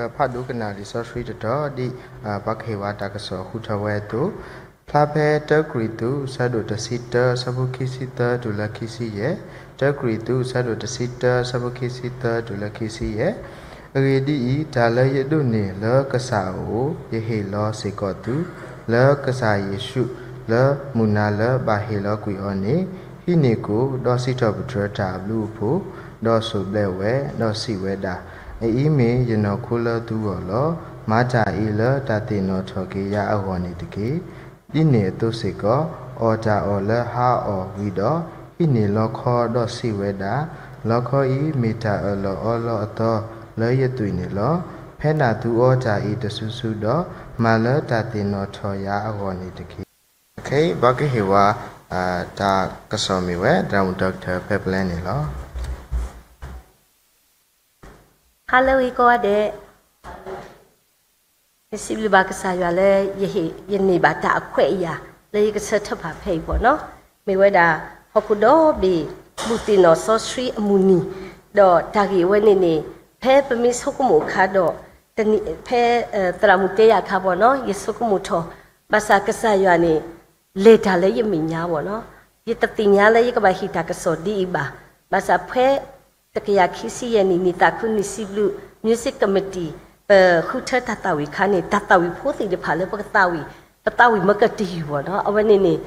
ကဖးဒိကနၣ်လံာ်စီဆှံတတီၤ ဒ်ပှၤကဟ့ၣ်ဝဲတၢ်ကစီၣ်ဃုထၢဝဲအသိး, ဖျါဖဲတၢကရံၣ်သူး အဆၢဒိၣ်တဆံတၢ အဆၢဖိခံဆံသၢတုၤလၢခံဆံယဲၢ်, တၢကရံၣ်သူး အဆၢဒိၣ်တဆံတၢ အဆၢဖိခံဆံသၢတုၤလၢခံဆံယဲၢ်. အဂ့ၢ်ဒ်အံၤ, တၢ်လၢယဒိးန့ၢ်လၢကစၢ်အအိၣ် ယဟ့ၣ်လီၤစ့ၢ်ကီးသု, လၢကစၢ်ယ့ၣ်ၡူး လၢမုၢ်နၤလၢဘၣ်ဟ့ၣ်လီၤကွံာ်အီၤန့ၣ်, ဟံးန့ၢ်ကိၣ်, ဒီးစံးထီၣ်ပတြၢၤတၢ်အဘျုးအဖှိၣ်, ဒီးစိၢ်ဘျဲးဝဲ, ဒီးစံးဝဲဒၣ်, အအံၤမ့ၢ်ယနီၢ်ခိလၢသုဂီၢ်လီၤ. မၤတၢ်အံၤလၢတၢ်သ့ၣ်နီၣ်ထီၣ်က့ၤယၤအဂီၢ်န့ၣ်တက့ၢ်. ဒ်န့ၣ်အသိးစ့ၢ်ကီး, အီၣ်တၢ်အီၣ်လၢဟါအီၣ်ဝံၤဒီး, ဟံးန့ၢ်လီခီဒီးစံးဝဲဒၣ်, လီခီအံၤမ့ၢ်တၢ်အၢၣ်လီၤအီလီၤအသီလၢယသွံၣ်န့ၣ်လီၤ. ဖဲနၢ်သုအီတၢ်အံၤတစုစုဒီး, မၤလၢတၢ်သ့ၣ်နီၣ်ထီၣ်ယၤအဂီၢ်န့ၣ်တက့ၢ်. ပှၤကဟ့ၣ်ဝဲ တၢ်ကစီၣ်မ့ၢ်ဝဲ ဒရၣ်မုၣ်ဒီကထၢၣ်ဖဲပလဲန့ၣ်လီၤ. ဟါလၢဂ့ၤကိးဂၤဒဲး, ယစံးဘျုးဘၣ်ကစၢ်ယွၤလၢ ယဟ့ၣ်ယန့ၢ်ဘၣ်တၢ်အခွဲးအယာ် လၢယကဆၢထၢၣ်ဖးဖဲအံၤဘၣ်နီၤ, မ့ၢ်ဝဲဒၣ် ဟီၣ်ခိၣ်ဒီဘ့ၣ် ဘူၣ်သ့ၣ်နီၣ်စီဆှံအမုၢ်နံၤ, ဒီးတၢ်ဂ့ၢ်အဝဲန့ၣ်န့ၣ် ဖဲပမ့ၢ်ဆိကမိၣ်အခါဒီး တနံၤ ဖဲသရၣ်မုၣ်တဲယၤအခါဘၣ်နီၤ ယဆိကမိၣ်ထီၣ်, ဘၣ်ဆၣ်ကစၢ်ယွၤန့ၣ် လဲၤတၢ်လၢယမဲာ်ညါဘၣ်နီၤ, ယတသ့ၣ်ညါလၢယကဘၣ်ဟ့ၣ်တၢ်ကစီၣ်ဒ်အံၤဘၣ်, ဘၣ်ဆၣ်ဖဲ တကယၤခံဆံယဲၢ်နံၣ် နံၣ်သးခုနံၣ်စံးဘျုး Music Committee ပဃုထၢတၢ်သးဝံၣ်အခါန့ၣ် တၢ်သးဝံၣ်ဖိသ့ၣ်တဖၣ်လၢပကသးဝံၣ်, ပသးဝံၣ်မ့ၢ်ကတယုၢ်ဘၣ်နီၤ, အဝဲန့ၣ်န့ၣ်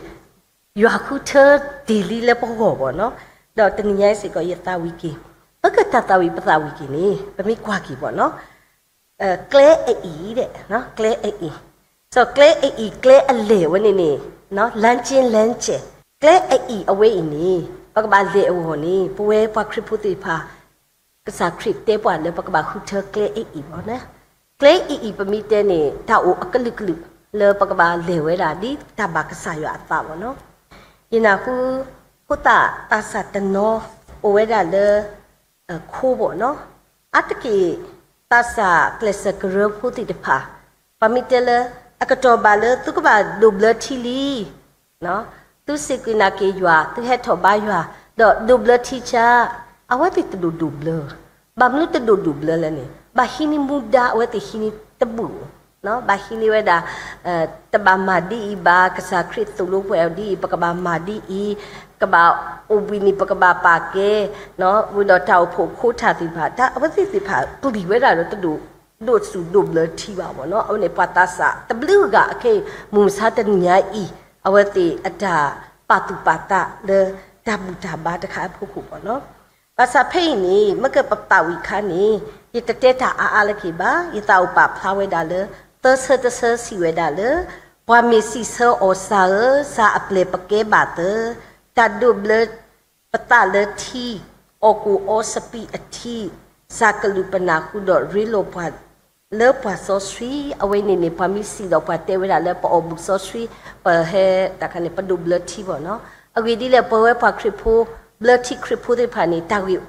ယွၤဃုထၢတ့ၢ်လံလၢပဂီၢ်ဘၣ်နီၤ, ဒီးတနံၤညါအံၤစ့ၢ်ကီးယသးဝံၣ်က့ၤ, ပကတၢ်သးဝံၣ်ပသးဝံၣ်က့ၤန့ၣ် ပမ့ၢ်ကွၢ်က့ၤဘၣ်နီၤ ကျဲအအံၤ, ကျဲအအံၤ, စီၤကျဲအအံၤကျဲအလဲၢ်ဝဲန့ၣ်န့ၣ်, လမ်းချင်းလမ်းကျဲ, ကျဲအအံၤအဝဲအံၤန့ၣ် ပကဘၣ်လဲၤအဂီၢ်န့ၣ် ပဝဲပှၤခရံာ်ဖိသ့ၣ်တဖၣ် ကစၢ်ခရံာ်တဲပှၤလၢပကဘၣ်ဃုထၢကျဲအအံၤဘၣ်န့ၣ်, ကျဲအအံၤပမ့ၢ်တဲန့ၣ် တၢ်အိၣ်အကလုာ်ကလုာ် လၢပကဘၣ်လဲၤဝဲဒၣ်ဒ်တၢ်ဘၣ်ကစၢ်ယွၤအသးဘၣ်နီၤ, ယနၢ်ဟူ ဖိသၣ်သးစၢ်တနီၤ အိၣ်ဝဲဒၣ်လၢ ခိဘၣ်နီၤ, အါတက့ၢ် သးစၢ်ကျဲးစၢးကရၢဖိသ့ၣ်တဖၣ်, ပှၤမ့ၢ်တဲလၢ အကတီၢ်ဘၣ်လၢသုကဘၣ်ဒိးဘျၢထံလံ, သုစူၢ်က့ၤနာ်က့ၤယွၤ သုဟဲထီၣ်ဘါယွၤ ဒီးဒိးဘျၢထံဆါ, အဝဲသ့ၣ်တဒိၣ်ဒိးဘျၢ, ဘၣ်မနုၤတဒိၣ်ဒိးဘျၢလဲၣ်န့ၣ် ဘၣ်ဟံးန့ၢ်မူဒါအဝဲသ့ၣ်ဟံးန့ၢ်တဘူၣ်, ဘၣ်ဟံးန့ၢ်ဝဲဒၣ် တဘၣ်မၤဒ်အံၤဘၣ်, ကစၢ်ခရံာ်သိၣ်လိပှၤဒ်အံၤ ပကဘၣ်မၤဒ်အံၤ, ကဘၣ်အိၣ်ဘှံးနံၤ ပကဘၣ်ပာ်ကဲ ဝံၤဒီးတၢ်အိၣ်ဖှိၣ်အခိၣ်ထၢၣ်သ့ၣ်တဖၣ် တၢ်အဝဲသ့ၣ်သ့ၣ်တဖၣ်ပျံၤဝဲဒၣ်ဒီးတဒိၣ်ဒိးစူၢ်ဒိးဘျၢထံဘၣ်ဘၣ်နီၤ, အဝဲန့ၣ်ပှၤသးစၢ်တဘျုးဂၤအခဲအံၤ မုၢ်မဆါတနံၤညါအံၤ အဝဲသ့ၣ်အတၢ်ပာ်သူၣ်ပာ်သးလၢတၢ်ဘူၣ်တၢ်ဘါတခါအဖီခိၣ်ဘၣ်နီၤ, ဘၣ်ဆၣ်ဖဲအံၤန့ၣ် မ့ၢ်ကပသးဝံၣ်အခါန့ၣ် ယတတဲတၢ်အါအါလၢက့ၤဘၣ်, ယသးအိၣ်ပာ်ဖျါဝဲဒၣ်လၢ သၢဆၢတဆၢစံးဝဲဒၣ်လၢ ပှၤမ့ၢ်စံးဆၢအီၤ စၢ်ဧၢ, စၢ်အပျဲၢ်ပကဲဘၣ်သၢ, တၢ်ဒိးဘျၢပသးလၢထံ, အီၣ်ကိၣ်အီစပံးအထံ, စၢ်ကလုၢ်ပနၢ်ဟူဒီးရ့လိာ်ပှၤ လၢပှၤစီဆှံ, အဝဲန့ၣ်န့ၣ် ပှၤမ့ၢ်စံးဒီးပှၤတဲဝဲဒၣ်လၢပအီၣ်ဘူၣ်စီဆှံ, ပဟဲတၢ်ခါန့ၣ် ပဒိးဘျၢထံဘၣ်နီၤ, အဂ့ၢ်ဒ်လဲၣ် ပဝဲပှၤခရံာ်ဖိ ဘျၢထံခရံာ်ဖိသ့ၣ်တဖၣ်န့ၣ် တၢ်ဂ့ၢ်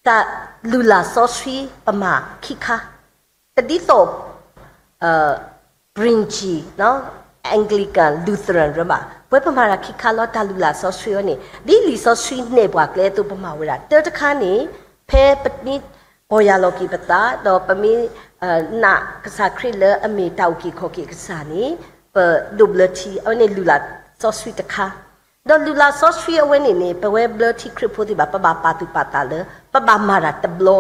တၢ်လုၢ်လၢ်စီဆှံပမၤခံခါ, တဒ်သိး Bringy, Anglican, Lutheran ရၢဘၣ်, ပဝဲပမၤတၢ်ခံခါလီၤ တၢ်လုၢ်လၢ်စီဆှံဝဲန့ၣ် ဒ်လံာ်စီဆှံနဲၣ်ပှၤကျဲအသိးပမၤဝဲဒၣ်, တၢတခါန့ၣ် ဖဲပမ့ၢ်ပီၢ်ယၢ်လီၤက့ၤပသး ဒီးပမ့ၢ် နာ်ကစၢ်ခရံာ်လၢအမ့ၢ်တၢ်အုၣ်က့ၤခီၣ်က့ၤကစၢ်န့ၣ် ပဒိးဘျၢထံ, အဝဲန့ၣ်လုၢ်လၢ်စီဆှံတခါ, ဒီးလုၢ်လၢ်စီဆှံအဝဲန့ၣ်န့ၣ် ပဝဲဘျၢထံခရံာ်ဖိသ့ၣ်တဖၣ် ပဘၣ်ပာ်သူၣ်ပာ်သးလၢ ပဘၣ်မၤတၢ်တဘျီလီ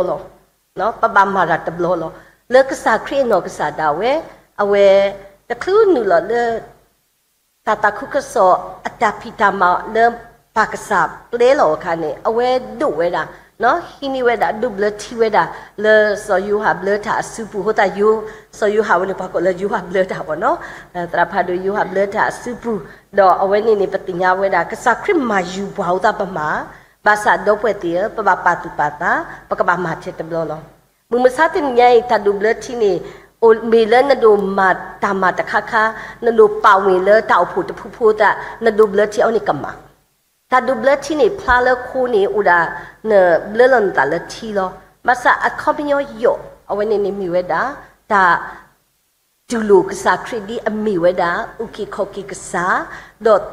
ၤ. ပဘၣ်မၤတၢ်တဘျီလီၤ. လၢကစၢ်ခရံာ်အနီၢ်ကစၢ်ဒၣ်ဝဲ အဝဲ တချုးနုာ်လီၤလၢ တၢ်သးခုကစီၣ်အတၢ်ဖံးတၢ်မၤလၢ ပၢ်ကစၢ်ပျဲလီၤအခါန့ၣ် အဝဲဒိးဝဲဒၣ် ဟံးန့ၢ်ဝဲဒၣ် ဒိးဘျၢထံဝဲဒၣ် လၢစီၤယိၤဟၣ်ဘျၢတၢ်အစုပူၤ, အဃိသတး စီၤယိၤဟၣ်ဝဲန့ၣ် ပှၤကိးလၢယိၤဟၣ်ဘျၢတၢ်ဘၣ်နီၤ, သရၣ်ဖးဒိၣ်ယိၤဟၣ်ဘျၢတၢ်အစုပူၤ, ဒီးအဝဲန့ၣ်န့ၣ် ပသ့ၣ်ညါဝဲဒၣ် ကစၢ်ခရံာ်မၤယူၤပှၤအဃိသတးပမၤ, ဘၣ်ဆၣ်ဒီပုၢ်ဝဲၢ်သ့ၣ်ဧၢ, ပဘၣ်ပာ်သူၣ်ပာ်သး, ပကဘၣ်မၤထဲတဘျီလီၤ. မုၢ်မဆါတနံၤညါအံၤ တၢ်ဒိးဘျၢထံန့ၣ် အိၣ်မ့ၢ်လၢနဒိးမၤတၢ်မၤတခါခါ, နဒိးပာ်ဝ့ၤလၢတၢ်အိၣ်ဖှိၣ်တဖုဖိသတး နဒိးဘျၢထံအဝဲန့ၣ်ကမၣ် တၢ်ဒိးဘျၢထံန့ၣ် ဖျါလၢခိန့ၣ် အိၣ်ဒၣ် နဘျၢလီၤနသးလၢထံလီၤ. ဘၣ်ဆၣ်အခီပညီယိာ် အဝဲန့ၣ်န့ၣ်မ့ၢ်ဝဲဒၣ် တၢ်တူၢ်လိာ်ကစၢ်ခရံာ်ဒ်အမ့ၢ်ဝဲဒၣ် အုၣ်က့ၤခီၣ်က့ၤကစၢ်, ဒီး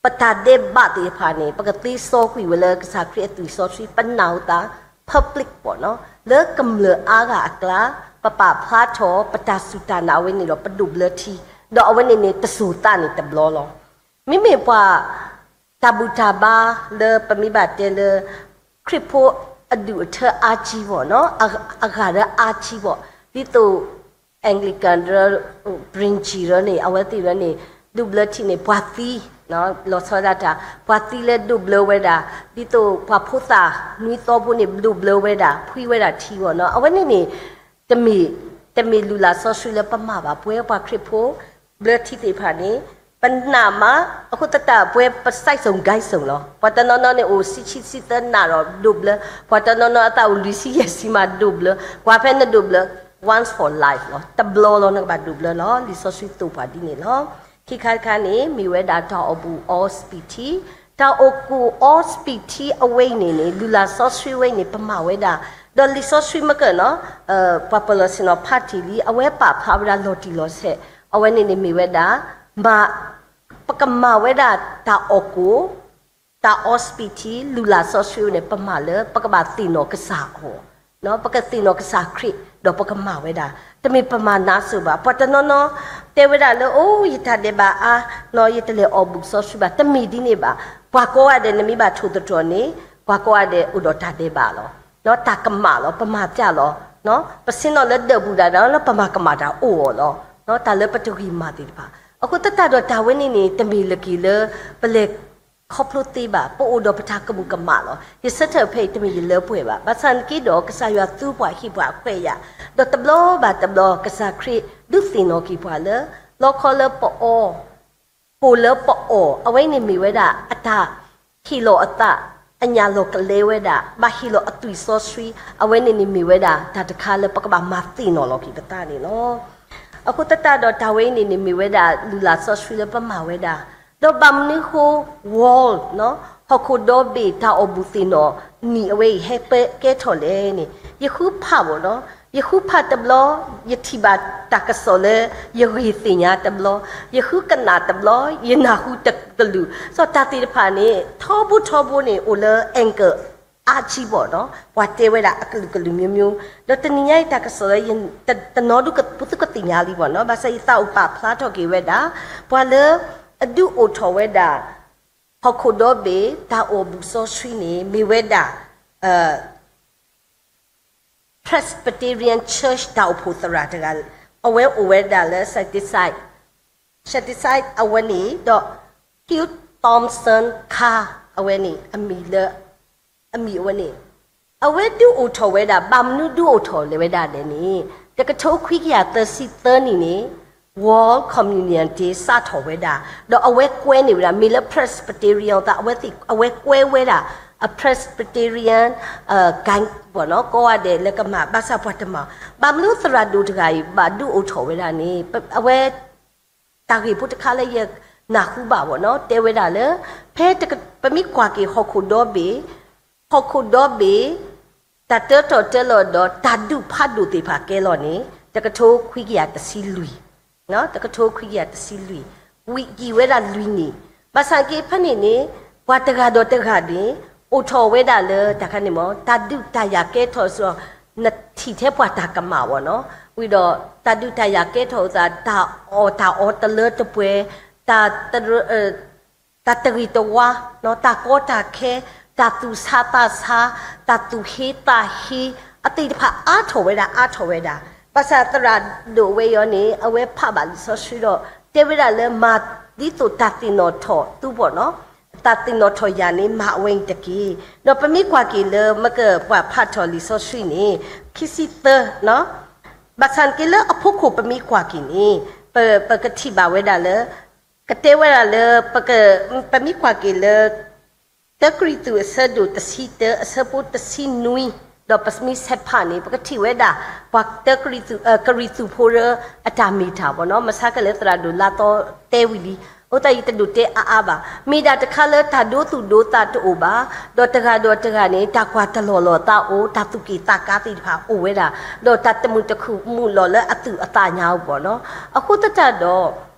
ပတၢ်ဒဲးဘးသ့ၣ်တဖၣ်န့ၣ် ပကသ့စီကွံာ်ဝဲလၢကစၢ်ခရံာ်အသွံၣ်စီဆှံ ပနာ်အသး public ပေါ့နော်, လၢကမျၢၢ်အါဂၤအကျါ, ပပာ်ဖျါထီၣ်ပတၢ်စူၢ်တၢ်နာ်အဝဲန့ၣ်ဒီး ပဒိးဘျၢထံ, ဒီးအဝဲန့ၣ်န့ၣ် တစိၤသးန့ၣ်တဘျီလီၤ. မ့မ့ၢ်ပှၤ တၢ်ဘူၣ်တၢ်ဘါလၢပမ့ၢ်ဘၣ်တဲလၢ ခရံာ်ဖိအဒူၣ်အထၢအါကံဘၣ်နီၤ, အဂၤလၢအါကံဘၣ်, ဒ်သိး Anglican ရၢ, Prince ရၢန့ၣ် အဝဲသ့ၣ်ရၢန့ၣ် ဒိးဘျၢထံန့ၣ် ပှၤသံ, လီၤဆီဒၣ်တၢ် ပှၤသံလၢဒိးဘျၢဝဲဒၣ်, ဒ်သိးပှၤဖိသၣ်နွံသီဖိန့ၣ် ဒိးဘျၢဝဲဒၣ်, ဖှံဝဲဒၣ်ထံဘၣ်နီၤ, အဝဲန့ၣ်န့ၣ် တမ့ၢ်, တမ့ၢ်လုၢ်လၢ်စီဆှံလၢပမၤဘၣ်, ပဝဲပှၤခရံာ်ဖိ ဘျၢထံသ့ၣ်တဖၣ်န့ၣ် ပနာ်မး, အဃိသတးပဝဲပ size စုံ guide စုံလီၤ. ပှၤတနီၤနီၤန့ၣ်အိၣ်ဆံဆံသၢနးဒီးဒိးဘျၢ, ပှၤတနီၤနီၤအသးအိၣ်လွံၢ်ဆံယဲၢ်ဆံမးဒိးဘျၢ, ကွၢ်ဖဲနဒိးဘျၢ once for life လီၤ. တဘျီလီၤနကဘၣ်ဒိးဘျၢလီၤ. လံာ်စီဆှံသိၣ်ပှၤဒ်န့ၣ်လီၤ. ခံခါတခါန့ၣ် မ့ၢ်ဝဲဒၣ်တၢ်အီၣ်ဘူၣ်အီစပံးထံ, တၢ်အိၣ်ကူၣ်အီစပံးထံအဝဲအံၤန့ၣ်န့ၣ် လုၢ်လၢ်စီဆှံဝဲအံၤန့ၣ် ပမၤဝဲဒၣ်, ဒီးလံာ်စီဆှံမ့ၢ်ကနီၤ ပှၤပၢၤလီၢ်ဆ့ၣ်နီၤဖးတ့ၢ်လံ, အဝဲပာ်ဖျါဝဲဒၣ်လီၤတံၢ်လီၤဆဲး, အဝဲန့ၣ်န့ၣ်မ့ၢ်ဝဲဒၣ် မ့ၢ် ပကမၤဝဲဒၣ်တၢ်အီၣ်ကူၣ်, တၢ်အီစပံးထံ, လုၢ်လၢ်စီဆှံန့ၣ် ပမၤလၢ ပကဘၣ်သ့ၣ်နီၣ်ကစၢ်အီၤ, ပကသ့ၣ်နီၣ်ကစၢ်ခရံာ်, ဒီးပကမၤဝဲဒၣ်, တမ့ၢ်ပမၤနါစိၤဘၣ်. ပှၤတနီၤနီၤတဲဝဲဒၣ်လၢ အိ ယတၢ်ဒဲးဘးအါ, ယတလဲၤအီၣ်ဘူၣ်စီဆှံဘၣ်, တမ့ၢ်ဒ်န့ၣ်ဘၣ်. ပှၤကိးဂၤဒဲးနမ့ၢ်ဘၣ်ထိၣ်သတြီၤန့ၣ် ပှၤကိးဂၤဒဲးအိၣ်ဒီးတၢ်ဒဲးဘးလီၤ. တၢ်ကမၣ်လီၤ, ပမၤပျၢ်လီၤ. ပဆ့ၣ်နီၤလၢဒၢးဘူၣ်ဒၣ်ဒီး လၢပမၤကမၣ်တၢ်အိၣ်အီၤလီၤ. တၢ်လၢပတဂံၢ်မၤသ့ၣ်တဖၣ်. အဃိသတးဒီးတၢ်ဝဲန့ၣ်န့ၣ် တမ့ၢ်လၢက့ၤလၢ ပလဲၤခီဖျိသ့ဘၣ်, ပအိၣ်ဒီးပတၢ်ကမူၣ်ကမၣ်လီၤ. ယဆၢထၢၣ်ဖဲအံၤတမ့ၢ်ယလၢပှဲၤဘၣ်. ဘၣ်ဆၣ်နက့ဒီး ကစၢ်ယွၤသူပှၤဟ့ၣ်ပှၤအခွဲးယာ်, ဒီးတဘျီဘၣ်တဘျီ ကစၢ်ခရံာ်ဒုးသ့ၣ်နီၣ်က့ၤပှၤလၢ လီခီလၢပအီ, ပိၢ်လၢပအီၣ်, အဝဲန့ၣ်မ့ၢ်ဝဲဒၣ်အတၢ်ဟ့ၣ်လီၤအသး, အညၣ်လီၤကလဲဝဲဒၣ်, ဘၣ်ဟ့ၣ်လီၤအသွံၣ်စီဆှံ, အဝဲန့ၣ်န့ၣ်မ့ၢ်ဝဲဒၣ် တၢ်တခါလၢပကဘၣ်မၤသ့ၣ်နီၣ်လီၤက့ၤပသးန့ၣ်လီၤ. အဃိသတးဒီးတၢ်ဝဲအံၤန့ၣ်န့ၣ်မ့ၢ်ဝဲဒၣ်လုၢ်လၢ်စီဆှံလၢပမၤဝဲဒၣ်, ဒီးဘၣ်မနုၤဃိ world ဟီၣ်ခိၣ်ဒီဘ့ၣ်တၢ်အီၣ်ဘူၣ်သ့ၣ်နီၣ်နံၣ်အဝဲအံၤဟဲကဲထီၣ်လဲၣ်န့ၣ် ယဃုဖးဘၣ်နီၤ, ယဃုဖးတဘျီ, ယထံၣ်ဘၣ်တၢ်ကစီၣ်လၢ ယဂ့ၢ်သ့ၣ်ညါတဘျီ, ယဃုကနၣ်တဘျီ, ယနၢ်ဟူတကလုာ်, စီၤတၢ်သ့ၣ်တဖၣ်န့ၣ် ထီဘိထီဘိန့ၣ် အိၣ်လၢ angle အါကံဘၣ်နီၤ, ပှၤတဲဝဲဒၣ်အကလုာ်ကလုာ်မျိုးမျိုး, ဒီးတနံၤညါအံၤတၢ်ကစီၣ်လၢ တနီၤဒုးပသုကသ့ၣ်ညါလံဘၣ်နီၤ, ဘၣ်ဆၣ်ယသးအိၣ်ပာ်ဖျါထီၣ်က့ၤဝဲဒၣ်, ပှၤလၢအဒုးအိၣ်ထီၣ်ဝဲဒၣ် ဟီၣ်ခိၣ်ဒီဘ့ၣ်တၢ်အီၣ်ဘူၣ်စီဆှံန့ၣ် မ့ၢ်ဝဲဒၣ် Presbyterian Church တၢ်အိၣ်ဖှိၣ်သရၣ်တဂၤ, အဝဲအိၣ်ဝဲဒၣ်လၢ Shadyside, Shadyside အဝဲန့ၣ်, ဒီး Hugh Thompson Carr အဝဲန့ၣ် အမံၤလၢ အမံၤအဝဲန့ၣ်, အဝဲဒုးအိၣ်ထီၣ်ဝဲဒၣ်, ဘၣ်မနုၤဒုးအိၣ်ထီၣ်လဲၤဝဲဒၣ်လဲၣ်န့ၣ်, တကထိခွံကယၤသၢဆံသၢနံၣ်န့ၣ် World Communion Day စးထီၣ်ဝဲဒၣ်, ဒီးအဝဲကွဲန့ၢ်ဝဲဒၣ် မ့ၢ်လၢ Presbyterian သး အဝဲသ့ၣ် အဝဲကွဲဝဲဒၣ် အ Presbyterian ကိးဂၤဒဲးလၢကမၤ, ဘၣ်ဆၣ်ပှၤတမၤ, ဘၣ်မနုၤသရၣ်ဒိၣ်တဂၤအံၤ ဘၣ်ဒုးအိၣ်ထီၣ်ဝဲဒၣ်န့ၣ်, အဝဲ တၢ်ဂ့ၢ်ဖိတခါလၢယနၢ်ဟူဘၣ်ဘၣ်နီၤ, တဲဝဲဒၣ်လၢ ဖဲပမ့ၢ်ကွၢ်က့ၤဟီၣ်ခိၣ်ဒီဘ့ၣ်, ဟီၣ်ခိၣ်ဒီဘ့ၣ် တၢ်တၢထီၣ်တၢလီၤဒီးတၢ်ဒုးဖးဒိၣ်သ့ၣ်တဖၣ်ကဲလီၤန့ၣ် တကထိခွံကယၤတဆံလွံၢ်, တကထိခွံကယၤတဆံလွံၢ်, ဝံၤကံၤဝဲဒၣ်လွံၢ်နံၣ်, ဘၣ်ဆၣ်က့ၤဖဲန့ၣ်န့ၣ် ပှၤတဂၤဒီးတဂၤန့ၣ် အိၣ်ထီၣ်ဝဲဒၣ်လၢတၢ်ခါန့ၣ်မ့ၢ် တၢ်ဒုးတၢ်ယၤကဲထီၣ်စ့ၢ်ကီး, နထံၣ်ထဲပှၤတၢ်ကမၣ်ဘၣ်နီၤ, ဝံၤဒီးတၢ်ဒုးတၢ်ယၤကဲထီၣ်အသး တၢ်အီၣ်တၢ်အီတလၢတပှဲၤ, တၢ် တၢ်တဂ့ၤတဝါ, တၢ်ကီတၢ်ခဲ, တၢ်သူၣ်ဆါသးဆါ, တၢ်သူၣ်ဟ့သးဟ့, အသ့ၣ်တဖၣ်အါထီၣ်ဝဲဒၣ် အါထီၣ်ဝဲဒၣ်, ဘၣ်ဆၣ်သရၣ်ဒိၣ်ဝဲအံၤန့ၣ် အဝဲဖးဘၣ်လံာ်စီဆှံဒီး တဲဝဲဒၣ်လၢမၤဒ်သိးတၢ်သ့ၣ်နီၣ်ထီၣ်သုဘၣ်နီၤ, တၢ်သ့ၣ်နီၣ်ထီၣ်ယၤန့ၣ် မၤအဝဲအံၤတက့ၢ်. ဒီးပမ့ၢ်ကွၢ်က့ၤလၢ မ့ၢ်ကပှၤဖးထီၣ်လံာ်စီဆှံန့ၣ် ခံဆံသၢ, ဘၣ်ဆၣ်က့ၤလၢအဖီခိၣ်ပမ့ၢ်ကွၢ်က့ၤန့ၣ် ပကထံၣ်ဘၣ်ဝဲဒၣ်လၢ ကတဲဝဲဒၣ်လၢ ပမ့ၢ်ကွၢ်က့ၤလၢ တၢကရံၣ်သူးအဆၢဒိၣ်တဆံတၢ အဆၢဖိတဆံနွံ, ဒီးပမ့ၢ်ဆဲးဖးန့ၣ် ပကထံၣ်ဝဲဒၣ် ပှၤတၢကရံၣ်သူး, ကရံၣ်သူးဖိလၢအတၢ်မ့ၢ်တၢ်ဘၣ်နီၤ, မဆါကလဲၣ်သရၣ်ဒိၣ်လါသီတဲဝံၤလံ, အဃိသတးယတဒိးတဲအါအါဘၣ်. မ့ၢ်ဒၣ်တခါလၢတၢ်ဒိသူၣ်ဒိသးတအိၣ်ဘၣ်, ဒီးတဂၤဒီးတဂၤန့ၣ် တၢ်ကွၢ်တလီၢ်လီၤသးအိၣ်, တၢ်သူၣ်က့ၣ်သးကါသ့ၣ်တဖၣ်အိၣ်ဝဲဒၣ်, ဒီးတၢ်တမုာ်တခုၣ်မုာ်လီၤလၢအသူၣ်အသးညါအပူၤနီၤ. အဃိသတးဒီး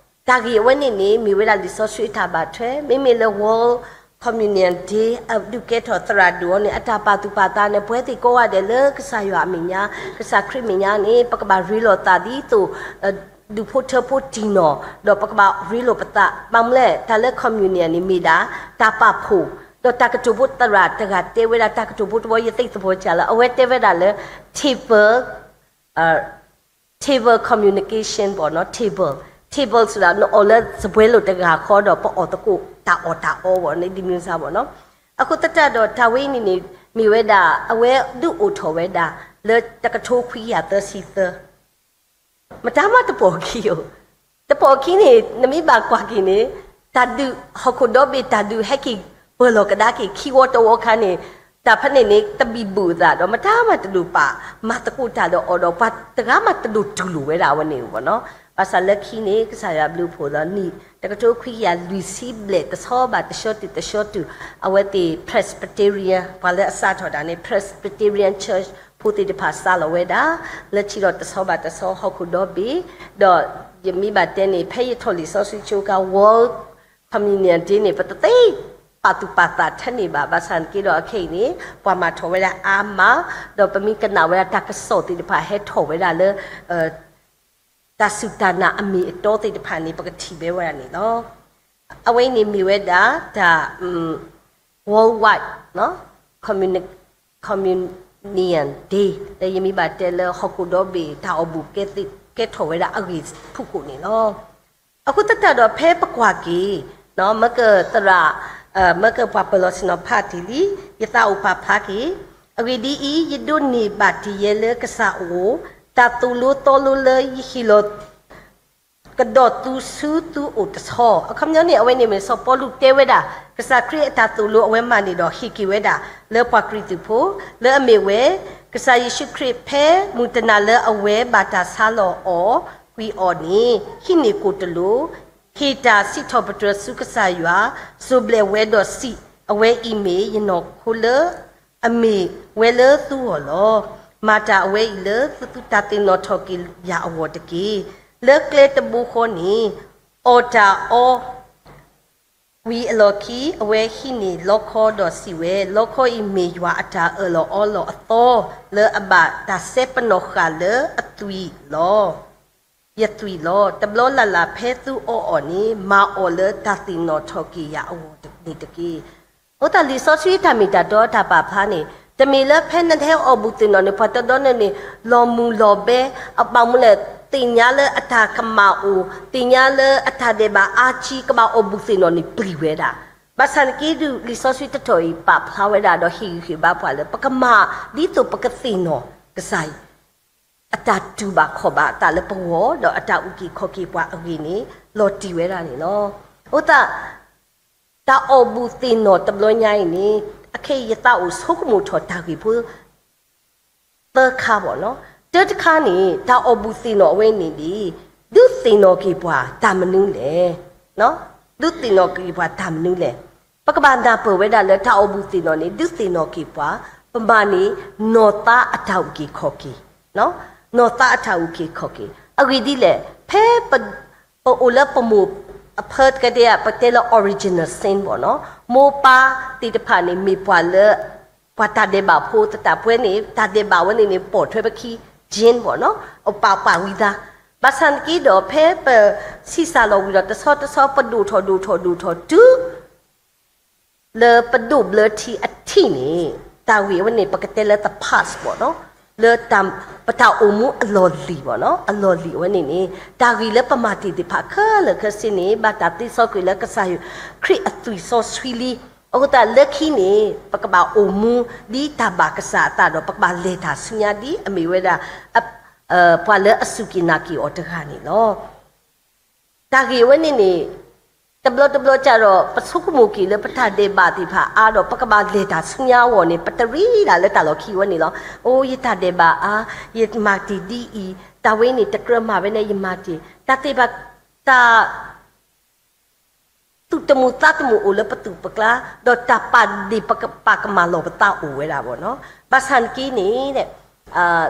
တၢ်ဂ့ၢ်အဝဲန့ၣ်န့ၣ် မ့ၢ်ဝဲဒၣ်လံာ်စီဆှံအတၢ်ဘၣ်ထွဲ, မ့မ့ၢ်လၢ World Communion Day အဒုးကဲထီၣ်သရၣ်ဒိၣ်အီၤန့ၣ် အတၢ်ပာ်သူၣ်ပာ်သးန့ၣ် ပဝဲသ့ၣ်ကိးဂၤဒဲးလၢကစၢ်ယွၤအမဲာ်ညါ, ကစၢ်ခရံာ်မဲာ်ညါန့ၣ် ပကဘၣ်ရ့လိာ်သးဒ်သိး ဒူၣ်ဖိထၢဖိတံၢ်နီၢ်, ဒီးပကဘၣ်ရ့လိာ်ပသး. ဘၣ်မနုၤလဲၣ်, တၢ်လၢ communion န့ၣ်မ့ၢ်ဒၣ် တၢ်ပာ်ဖှိၣ်, ဒီးတၢ်ကတိၤဖိသရၣ်တဂၤတဲဝဲဒၣ် တၢ်ကတိၤဖိတဝီ ယသ့ၣ်သပှၢ်ကၢ်လၢ အဝဲတဲဝဲဒၣ်လၢ table table communication ဘၣ်နီၤ, table, table ဆိုတာ နအီၣ်လၢစပွဲလိာ်တဂၤဃီဒီး ပအီၣ်သကိးတၢ်အီၣ်တၢ်အီဘၣ်န့ၣ် ဒ်မုၢ်စၢ်ဘၣ်နီၤ. အဃိသတးဒီး တၢ်ဝဲအံၤန့ၣ်န့ၣ် မ့ၢ်ဝဲဒၣ် အဝဲဒုးအိၣ်ထီၣ်ဝဲဒၣ် လၢတကထိခွံကယၤသၢဆံသၢ မတၤမးတပိာ်အခံဧိၤ, တပိာ်အခံန့ၣ် နမ့ၢ်ဘၣ်ကွၢ်က့ၤန့ၣ် တၢ်ဒုးဟီၣ်ခိၣ်ဒီဘ့ၣ် တၢ်ဒုးဟဲက့ၤပၢၢ်လီၤကဒါက့ၤ ခံဝီတဝီခါန့ၣ် တၢ်ဖဲန့ၣ်န့ၣ် တဘံၣ်ဘုၣ်အသးဒီး မတၤမးတဒိၣ်ပာ်မၤသကိးတၢ်ဒီးအီၤဒီး ပှၤတဂၤမးတဒိၣ်တူၢ်လိာ်ဝဲဒၣ်အဝဲန့ၣ်ဘၣ်နီၤ. ဘၣ်ဆၣ်လၢခံန့ၣ် ကစၢ်ယွၤဘျုးဖှိၣ်ဒီး နံၣ်တကထိခွံကယၤလွံၢ်ဆံဘျဲၣ် တဆီဘၣ်တဆီတုၤတဆီတုၤ အဝဲသ့ၣ် Presbyterian ပှၤလၢအစးထီၣ်ဒၣ်န့ၣ် Presbyterian Church ဖိသ့ၣ်တဖၣ်စးလီၤဝဲဒၣ် လၢခံဒီးတဆီဘၣ်တဆီဟီၣ်ခိၣ်ဒီဘ့ၣ်, ဒီးယမ့ၢ်ဘၣ်တဲန့ၣ် ဖဲယထီၣ်လံာ်စီဆှံကၠိအခါ World Communion Day န့ၣ် ပတသ့ပာ်သူၣ်ပာ်သးထဲန့ၣ်ဘၣ်. ဘၣ်ဆၣ်သနာ်က့ဒီး အခဲအံၤန့ၣ် ပှၤမၤထီၣ်ဝဲဒၣ်အါမး, ဒီးပမ့ၢ်ကနၣ်ဝဲဒၣ်တၢ်ကစီၣ်သ့ၣ်တဖၣ်ဟဲထီၣ်ဝဲဒၣ်လၢ တၢ်စူၢ်တၢ်နာ်အမ့ၢ်အတီသ့ၣ်တဖၣ်န့ၣ် ပကထံၣ်ဝဲဒၣ်န့ၣ်လီၤ. အဝဲအံၤန့ၣ်မ့ၢ်ဝဲဒၣ်တၢ် worldwide Communion Day လၢယမ့ၢ်ဘၣ်တဲလၢဟီၣ်ခိၣ်ဒီဘ့ၣ် တၢ်အိၣ်ဘူးကဲထီၣ်ဝဲဒၣ်အဂ့ၢ်ဖုၣ်ကိာ်န့ၣ်လီၤ. အဃိသတးဒီးဖဲပကွၢ်က့ၤ မ့ၢ်ကသရၣ် မ့ၢ်ကပှၤပၢၤလီၢ်ဆ့ၣ်နီၤဖးတ့ၢ်လံ, ယသးအိၣ်ပာ်ဖျါက့ၤ, အဂ့ၢ်ဒ်အံၤ, ယဒိးန့ၢ်ဘၣ်တ့ၢ်ယဲလၢကစၢ်အအိၣ်, တၢ်သိၣ်လိသီလိလၢယဟ့ၣ်လီၤ ကဒီးသုဆူသုအိၣ်တဆီ. အခီပညီန့ၣ် အဝဲန့ၣ်မ့ၢ်စီၤပီလူးတဲဝဲဒၣ် ကစၢ်ခရံာ်အတၢ်သိၣ်လိအဝဲမၤန့ၢ်ဒီးဟ့ၣ်က့ၤဝဲဒၣ် လၢပှၤကရံၣ်သူးဖိ လၢအမ့ၢ်ဝဲ ကစၢ်ယ့ၣ်ၡူးခရံာ်ဖဲမုၢ်တနၤလၢအဝဲဘၣ်တၢ်ဆါလီၤအီၤကွံာ်အီၤန့ၣ် ဟံးန့ၢ်ကိၣ်တလိာ်, ဟ့ၣ်တၢ်စံးထီၣ်ပတြၢၤဆူကစၢ်ယွၤ, စိၤဘျဲးဝဲဒီးစံး, အဝဲအံၤမ့ၢ်ယနီၢ်ခိလၢ အမ့ၢ်ဝဲလၢသုဂီၢ်လီၤ. မၤတၢ်အဝဲအံၤလၢသုတၢ်သ့ၣ်နီၣ်ထီၣ်က့ၤယၤအဂီၢ်တက့ၢ်. လၢကျဲတဘိဃီန့ၣ် အီၣ်တၢ်အီ ဝံၤအလီၢ်ခံ အဝဲဟံးန့ၢ်လီခီဒီးစံးဝဲ, လီခီအံၤမ့ၢ်ယွၤအတၢ်အၢၣ်လီၤအီလီၤအသီ လၢအဘၣ်တၢ်စဲပနီၣ်ဃာ်လၢအသွံၣ်လီၤ. ယသွံၣ်လီၤ. တဘျီလၢ်လၢ်ဖဲသုအီအီၤန့ၣ် မၤအီၤလၢတၢ်သ့ၣ်နီၣ်ထီၣ်က့ၤယၤအဂီၢ်န့ၣ်တက့ၢ်. အဃိသတးလံာ်စီဆှံတၢ်မ့ၢ်တၢ်တီတၢ်ပာ်ဖျါန့ၣ် တမ့ၢ်လၢဖဲနဟဲအီၣ်ဘူးသ့ၣ်နီၣ်န့ၣ် ပှၤတဒီန့ၣ်န့ၣ် လီၤမုၢ်လီၤဘဲ အဘၣ်မနုၤလဲၣ် သ့ၣ်ညါလၢအတၢ်ကမၣ်အိၣ် သ့ၣ်ညါလၢအတၢ်ဒဲးဘးအါကံ ကဘၣ်အီၣ်ဘူးသ့ၣ်နီၣ်န့ၣ်ပျံၤဝဲဒၣ်. ဘၣ်ဆၣ်သနာ်က့ဒုး လံာ်စီဆှံတတီၢ်အံၤပာ်ဖျါဝဲဒၣ်ဒီးဟ့ၣ်ဂံၢ်ဟ့ၣ်ဘါပှၤလၢ ပကမၤဒ်သိးပကသ့ၣ်နီၣ်ကစၢ်အံၤ အတၢ်တူၢ်ဘၣ်ခီၣ်ဘၣ်အသးလၢပဂီၢ် ဒီးအတၢ်အုၣ်က့ၤခီၣ်က့ၤပှၤအဂ့ၢ်န့ၣ် လီၤတံၢ်ဝဲဒၣ်န့ၣ်လီၤ. အဃိသတး တၢ်အီၣ်ဘူးသ့ၣ်နီၣ်တဘျီညါအံၤန့ၣ် အခဲအံၤယသးအိၣ်ဆိကမိၣ်ထီၣ်တၢ်ဂ့ၢ်ဖိ သၢခါဘၣ်နီၤ. တၢတခါန့ၣ် တၢ်အီၣ်ဘူးသ့ၣ်နီၣ်အဝဲန့ၣ်ဒ် ဒုးသ့ၣ်နီၣ်က့ၤပှၤတၢ်မနုၤလဲၣ်. ဒုးသ့ၣ်နီၣ်က့ၤပှၤတၢ်မနုၤလဲၣ်. ပကဘၣ်နၢ်ပၢၢ်ဝဲဒၣ်လၢတၢ်အီၣ်ဘူးသ့ၣ်နီၣ်န့ၣ် ဒုးသ့ၣ်နီၣ်က့ၤပှၤ ပမၤန့ၢ် နီၢ်သးအတၢ်အုၣ်က့ၤခီၣ်က့ၤ, နီၢ်သးအတၢ်အုၣ်က့ၤခီၣ်က့ၤ. အဂ့ၢ်ဒ်လဲၣ်, ဖဲပ ပအိၣ်လၢပမိၢ်အဖၢတကဲဒ် ပတဲလၢ original sin ဘၣ်နီၤ, မိၢ်ပၢ်သ့ၣ်တဖၣ်န့ၣ် မ့ၢ်ပှၤလၢ ပှၤတၢ်ဒဲးဘးဖိသတး ပဝဲန့ၣ် တၢ်ဒဲးဘးဝဲန့ၣ်န့ၣ် ပိာ်ထွဲပခံ gene ဘၣ်နီၤ, အပာ်ပာ်ဝံသး. ဘၣ်ဆၣ်သနာ်က့ဒီး ဖဲပဆံးစၢ်လီၤဝံၤဒီး တဆီတဆီ ပဒိၣ်ထီၣ်ဒိၣ်ထီၣ်ဒိၣ်ထီၣ်တုၤ လၢပဒိၣ်ဘျၢထံအထံးန့ၣ် တၢ်ဂ့ၢ်အဝဲန့ၣ် ပကတဲလၢ the past ဘၣ်နီၤ, လၢပတၢ်အိၣ်မူအလီၢ်လံၤဘၣ်နီၤ, အလီၢ်လံၤအဝဲန့ၣ်န့ၣ် တၢ်ဂ့ၢ်လၢပမၤတ့ၢ်သ့ၣ်တဖၣ်ခဲလၢာ်ခဲဆ့န့ၣ် ဘၣ်တၢ်သ့စီကွံာ်လၢကစၢ်ခရံာ်အသွံၣ်စီဆှံလံ. အဃိသတးလၢခံန့ၣ် ပကဘၣ်အိၣ်မူဒ်တၢ်ဘၣ်ကစၢ်အသးဒီး ပကဘၣ်လဲၤတၢ်ဆူညါဒ်အမ့ၢ်ဝဲဒၣ် ပှၤလၢအစူၢ်က့ၤနာ်က့ၤအီၤတဂၤန့ၣ်လီၤ. တၢ်ဂ့ၢ်အဝဲန့ၣ်န့ၣ် တဘျီတဘျီကဒီး ပဆိကမိၣ်က့ၤလၢပတၢ်ဒဲးဘးသ့ၣ်တဖၣ်အါဒီး ပကဘၣ်လဲၤတၢ်ဆူညါအဂီၢ်န့ၣ် ပတရ့ဒၣ်လၢတၢ်လီၢ်ခံအဝဲန့ၣ်လီၤ. အိ ယတၢ်ဒဲးဘးအါ, ယမၤတ့ၢ်ဒ်အံၤ, တၢ်ဝဲန့ၣ်တကြၢးမၤဝဲန့ၣ် ယမၤတ့ၢ်, တၢ်သ့ၣ်တဖၣ် တၢ် သူၣ်တမုာ်သးတမုာ်အိၣ်လၢပသူၣ်ပကျါ, ဒီးတၢ်ပာ်ဒ့ၣ်ပာ်ကမၣ်လီၤပသးအိၣ်ဝဲဒၣ်ဘၣ်နီၤ. ဘၣ်ဆၣ်သနာ်က့န့ၣ်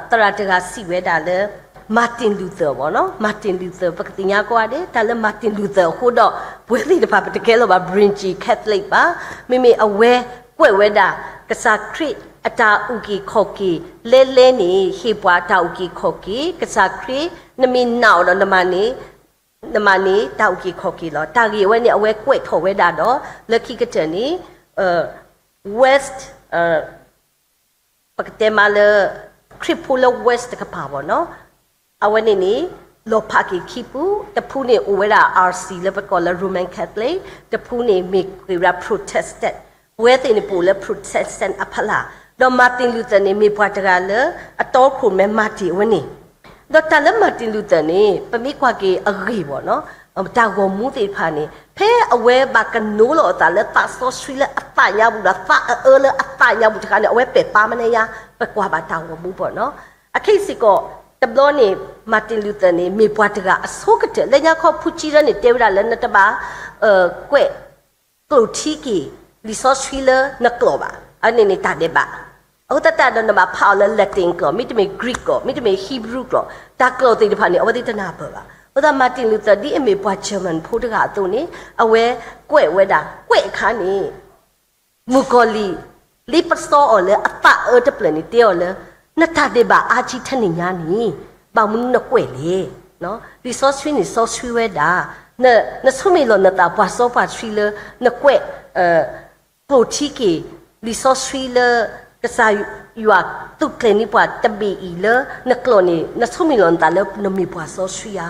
သရၣ်တဂၤစံးဝဲဒၣ်လၢ Martin Luther ပေါ့နော်, Martin Luther ပကသ့ၣ်ညါကိးဂၤဒဲး တၢ်လၢ Martin Luther အဃိဒီး ပဝဲသ့ၣ်တဖၣ်ပတကဲလၢၤဘၣ် ဘြ့ၣ်ကၠံၣ် Catholic ဘၣ်. မ့မ့ၢ်အဝဲကွဲးဝဲဒၣ် ကစၢ်ခရံာ်အတၢ်အုၣ်က့ၤခီၣ်က့ၤ လဲလဲန့ၣ် ဟ့ၣ်ပှၤတၢ်အုၣ်က့ၤခီၣ်က့ၤ, ကစၢ်ခရံာ် နမ့ၢ်နာ်အီၤဒီးနမၤန့ၢ် နမၤန့ၢ်တၢ်အုၣ်က့ၤခီၣ်က့ၤလီၤ. တၢ်ဂ့ၢ်အဝဲန့ၣ် အဝဲကွဲးထီၣ်ဝဲဒၣ်ဒီး လၢခံကတၢၢ်န့ၣ် West ပကတဲမးလၢ ခရံာ်ဖိလၢ West တကပၤဘၣ်နီၤ, အဝဲန့ၣ်န့ၣ် လီၤဖးက့ၤခံဖု, တဖုန့ၣ်အိၣ်ဝဲဒၣ် RC လၢပကိးလၢ Roman Catholic, တဖုန့ၣ်မ့ၢ်ကွဲးဝဲဒၣ် Protestant, ပဝဲသ့ၣ်န့ၣ်ပအိၣ်လၢ Protestant အဖီလာ်, ဒီး Martin Luther န့ၣ် မ့ၢ်ပှၤတဂၤလၢအတီခိၣ်ရိၣ်မဲ Martin အဝဲန့ၣ် ဒီးတၢ်လၢ Martin Luther န့ၣ် ပမ့ၢ်ကွၢ်က့ၤအဂ့ၢ်ဘၣ်နီၤ, တၢ်ဂီၤမူသ့ၣ်တဖၣ်န့ၣ် ဖဲအဝဲဘၣ်ကနိးလီၤအသးလၢသးစီဆှံလၢအသးညါပူၤဒီး သးအၢလၢအသးညါပူၤတခါန့ၣ် အဝဲပဲာ်ပာ်မနုၤညါ, ပကွၢ်ဘၣ်တၢ်ဂီၤမူဘၣ်နီၤ. အခဲအံၤစ့ၢ်ကီး တဘျီန့ၣ် Martin Luther န့ၣ် မ့ၢ်ပှၤတဂၤအဆိကတၢၢ် လၢညါခီဖူကၠံဒၢန့ၣ် တဲဝဲဒၣ်လၢနတဘၣ် ကွဲး ကျိာ်ထံက့ၤ လံာ်စီဆှံလၢနကျိာ်ဘၣ်. အန့ၣ်န့ၣ်တၢ်ဒဲးဘး, အဃိသတးဒီးနဘၣ်ဖးအီၤလၢ Latin ကျိာ်, မ့တမ့ၢ် Greek ကျိာ်, မ့တမ့ၢ် Hebrew ကျိာ်, တၢ်ကျိာ်သ့ၣ်တဖၣ်န့ၣ် အဝဲသ့ၣ်တနၢ်ပၢၢ်ဘၣ်. အဃိသတး Martin Luther ဒ်အမ့ၢ်ပှၤကၠၢၣ်မၢၣ်ဖိတဂၤအသိးန့ၣ် အဝဲကွဲးဝဲဒၣ်, ကွဲးအခါန့ၣ် မုၣ်ကီၤလံၢ် လ့ပစီအီၤလၢအသးအၢတဖျၢၣ်န့ၣ် တဲအီၤလၢ နတၢ်ဒဲးဘးအါကံထဲန့ၣ်ညါန့ၣ် ဘၣ်မနုၤနကွဲးလဲၣ်. လံာ်စီဆှံန့ၣ်စီဆှံဝဲဒၣ်, နဆိမိၣ်လီၤနသးပှၤစီပှၤဆှံလၢ နကွဲး ကျိာ်ထံက့ၤ လံာ်စီဆှံလၢ ကစၢ်ယွၤသူးကျဲၤန့ၢ်ပှၤတဘ့ၣ်အံၤလၢနကျိာ်န့ၣ် နဆိမိၣ်လီၤနသးလၢနမ့ၢ်ပှၤစီဆှံဧါ.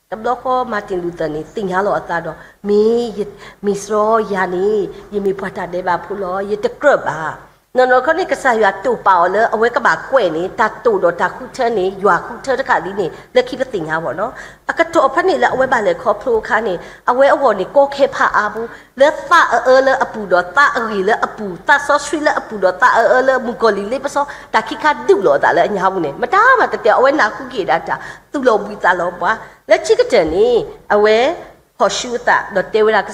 တဘျီဃီ Martin Luther န့ၣ် သ့ၣ်ညါလီၤအသးဒီး မ့ၢ်ယမ့ၢ်စရီယၤန့ၣ် ယမ့ၢ်ပှၤတၢ်ဒဲးဘးဖိလီၤ, ယတကြၢးဘၣ်. နီၢ်နီၢ်ခီန့ၣ် ကစၢ်ယွၤတိာ်ပာ်အီၤလၢအဝဲကဘၣ်ကွဲးန့ၣ် တၢ်တိာ်ဒီးတၢ်ဃုထၢန့ၣ် ယွၤဃုထၢတခါလံန့ၣ် လၢခံပသ့ၣ်ညါဘၣ်နီၤ. အကတီၢ်ဖဲန့ၣ်လၢအဝဲဘၣ်လဲၤခီဖျိအခါန့ၣ် အဝဲအဂီၢ်န့ၣ် ကီခဲဖးအါဖိ လၢသးအၢလၢအပူၤဒီးသးအဂ့ၤလၢအပူၤ, သးစီဆှံလၢအပူၤဒီးသးအၢလၢမုၣ်ကီၤလံၢ်လ့ပစီ တၢ်ခံခါဒုးလိာ်အသးလၢအညါပူၤန့ၣ် မတၤမၤတတဲ အဝဲနၢ်ဟူက့ၤဒၣ်တၢ်သူၣ်လီၤဘှံးသးလီၤဘှါ. လၢခံကတၢၢ်န့ၣ် အဝဲ ဟီၣ်ရှူးအသးဒီးတဲဝဲဒၣ်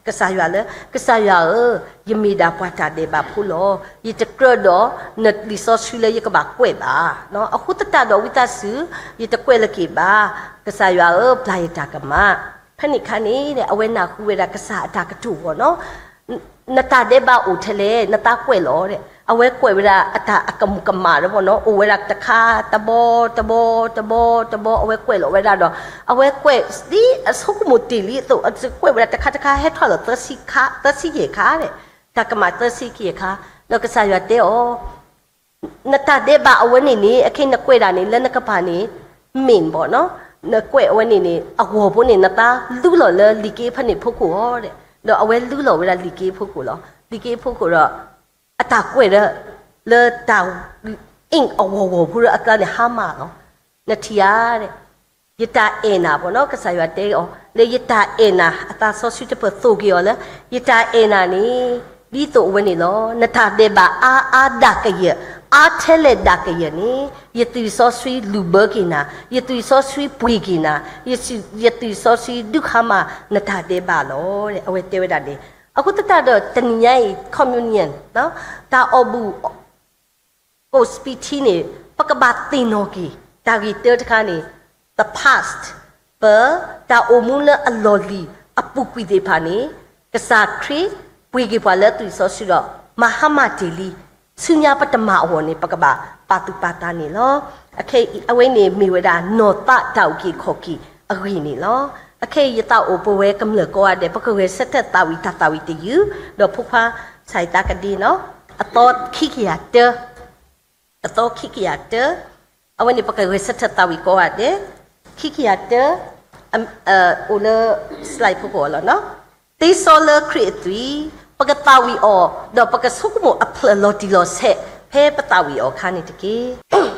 ကစၢ်ယွၤလၢ ကစၢ်ယွၤဧၢ, ယမ့ၢ်ဒၣ်ပှၤတၢ်ဒဲးဘးဖိလီၤ. ယတကြၢးဒီးနလံာ်စီဆှံလၢယကဘၣ်ကွဲးဘၣ်. အဃိသတးဒီးဝံသးစူၤ ယတကွဲးလၢၤက့ၤဘၣ်. ကစၢ်ယွၤဧၢ, ပျၢ်ယတၢ်ကမၣ်. ဖဲန့ၣ်အခါန့ၣ် အဝဲနၢ်ဟူဝဲဒၣ်ကစၢ်အတၢ်ကတိၤအဂီၢ်နီၤ နတၢ်ဒဲးဘးအိၣ်ထဲလဲၣ်, နသးကွဲးလီၤ. အဝဲကွဲးဝဲဒၣ်အတၢ်အကမူးကမၣ်ဒီးဘၣ်နီၤ, အိၣ်ဝဲဒၣ်တခါတဘီတဘီတဘီတဘီ အဝဲကွဲးလီၤဝဲဒၣ်ဒီး အဝဲကွဲးဒ်အဆိကမိၣ်တ့ၢ်လံအသိး, အကွဲးဝဲဒၣ်တခါတခါ ဟဲထီၣ်လီၤသၢဆံခါ, သၢဆံယဲၢ်ခါ, တၢ်ကမၣ်သၢဆံခံခါ, ဒီးကစၢ်ယွၤတဲအီၤ နတၢ်ဒဲးဘးအဝဲန့ၣ်န့ၣ် အခဲအံၤနကွဲးဒၣ်န့ၣ် လၢနကပၤန့ၣ် မ့ၢ်ဘၣ်နီၤ, နကွဲးအဝဲန့ၣ်န့ၣ် အဂီၢ်ဖိန့ၣ် နသးလူလီၤလၢလံာ်က့ဖဲန့ၣ်ဖီခိၣ်ဧါဒီး အဝဲလူလီၤဝဲဒၣ်လံာ်က့ဖီခိၣ်လီၤ. လံာ်က့ဖီခိၣ်ဒီး အတၢ်ကွဲးဒီး လၢတၢ် ink အဂီၢ်ဂီၢ်ဖိဒီးအကျါန့ၣ် ဟါမၢ်လီၤ. နထံၣ်ဧါ ယတၢ်အဲၣ်နၤဘၣ်နီၤ, ကစၢ်ယွၤတဲအီၤ လၢယတၢ်အဲၣ်နၤ အသးစီဆှံတဖၣ်သိၣ်က့ၤအီၤလၢ ယတၢ်အဲၣ်နၤန့ၣ် ဒ်သိးအဝဲန့ၣ်လီၤ. နတၢ်ဒဲးဘးအါအါဒၣ်ကယၢၢ်, အါထဲလဲၣ်ဒၣ်ကယၢၢ်န့ၣ် ယသွံၣ်စီဆှံလူၢ်ဘၢက့ၤနၤ, ယသွံၣ်စီဆှံပှ့ၤက့ၤနၤ, ယသွံၣ်စီဆှံဒုးဟါမၢ်နတၢ်ဒဲးဘးလီၤ. အဝဲတဲဝဲဒၣ်န့ၣ် အဃိသတးဒီးတနံၤညါအံၤ communion တၢ်အီၣ်ဘူၣ် ကိးစပံးထံန့ၣ် ပကဘၣ်သ့ၣ်နီၣ်က့ၤ တၢ်ဂ့ၢ်တၢတခါန့ၣ် the past, ပတၢ်အိၣ်မူလၢအလီၢ်လံၤအပူၤကွံာ်သ့ၣ်တဖၣ်န့ၣ် ကစၢ်ခရံာ်ပှ့ၤက့ၤပှၤလၢသွံၣ်စီဆှံဒီး မၤဟါမၢ်တ့ၢ်လံ, ဆူညါပတမၤအဂီၢ်န့ၣ် ပကဘၣ်ပာ်သူၣ်ပာ်သးန့ၣ်လီၤ. အခဲအံၤ အဝဲန့ၣ်မ့ၢ်ဝဲဒၣ်နီၢ်သးတၢ်အုၣ်က့ၤခီၣ်က့ၤအဂ့ၢ်န့ၣ်လီၤ. အခဲအံၤယသးအိၣ်ပဝဲကမျၢၢ်ကိးဂၤဒဲး ပကဂဲၤဆၢထၢၣ်သးဝံၣ်တၢ်သးဝံၣ်တယုၢ်, ဒီးဖိခွါ ဆၢ်အံၤသးကဒ့နီၤ, အသီခံကယၤတၢ, အသီခံကယၤတၢ, အဝဲန့ၣ်ပကဂဲၤဆၢထၢၣ်သးဝံၣ်ကိးဂၤဒဲး, ခံကယၤတၢ, အိၣ်လၢ slide ဖိကီၢ်လီၤနီၤ, သ့စီလၢခရံာ်အသွံၣ်, ပကသးဝံၣ်အီၤ, ဒီးပကဆိကမိၣ်အဖျၢၣ်လီၤတံၢ်လီၤဆဲး ဖဲပသးဝံၣ်အီၤအခါန့ၣ်တက့ၢ်.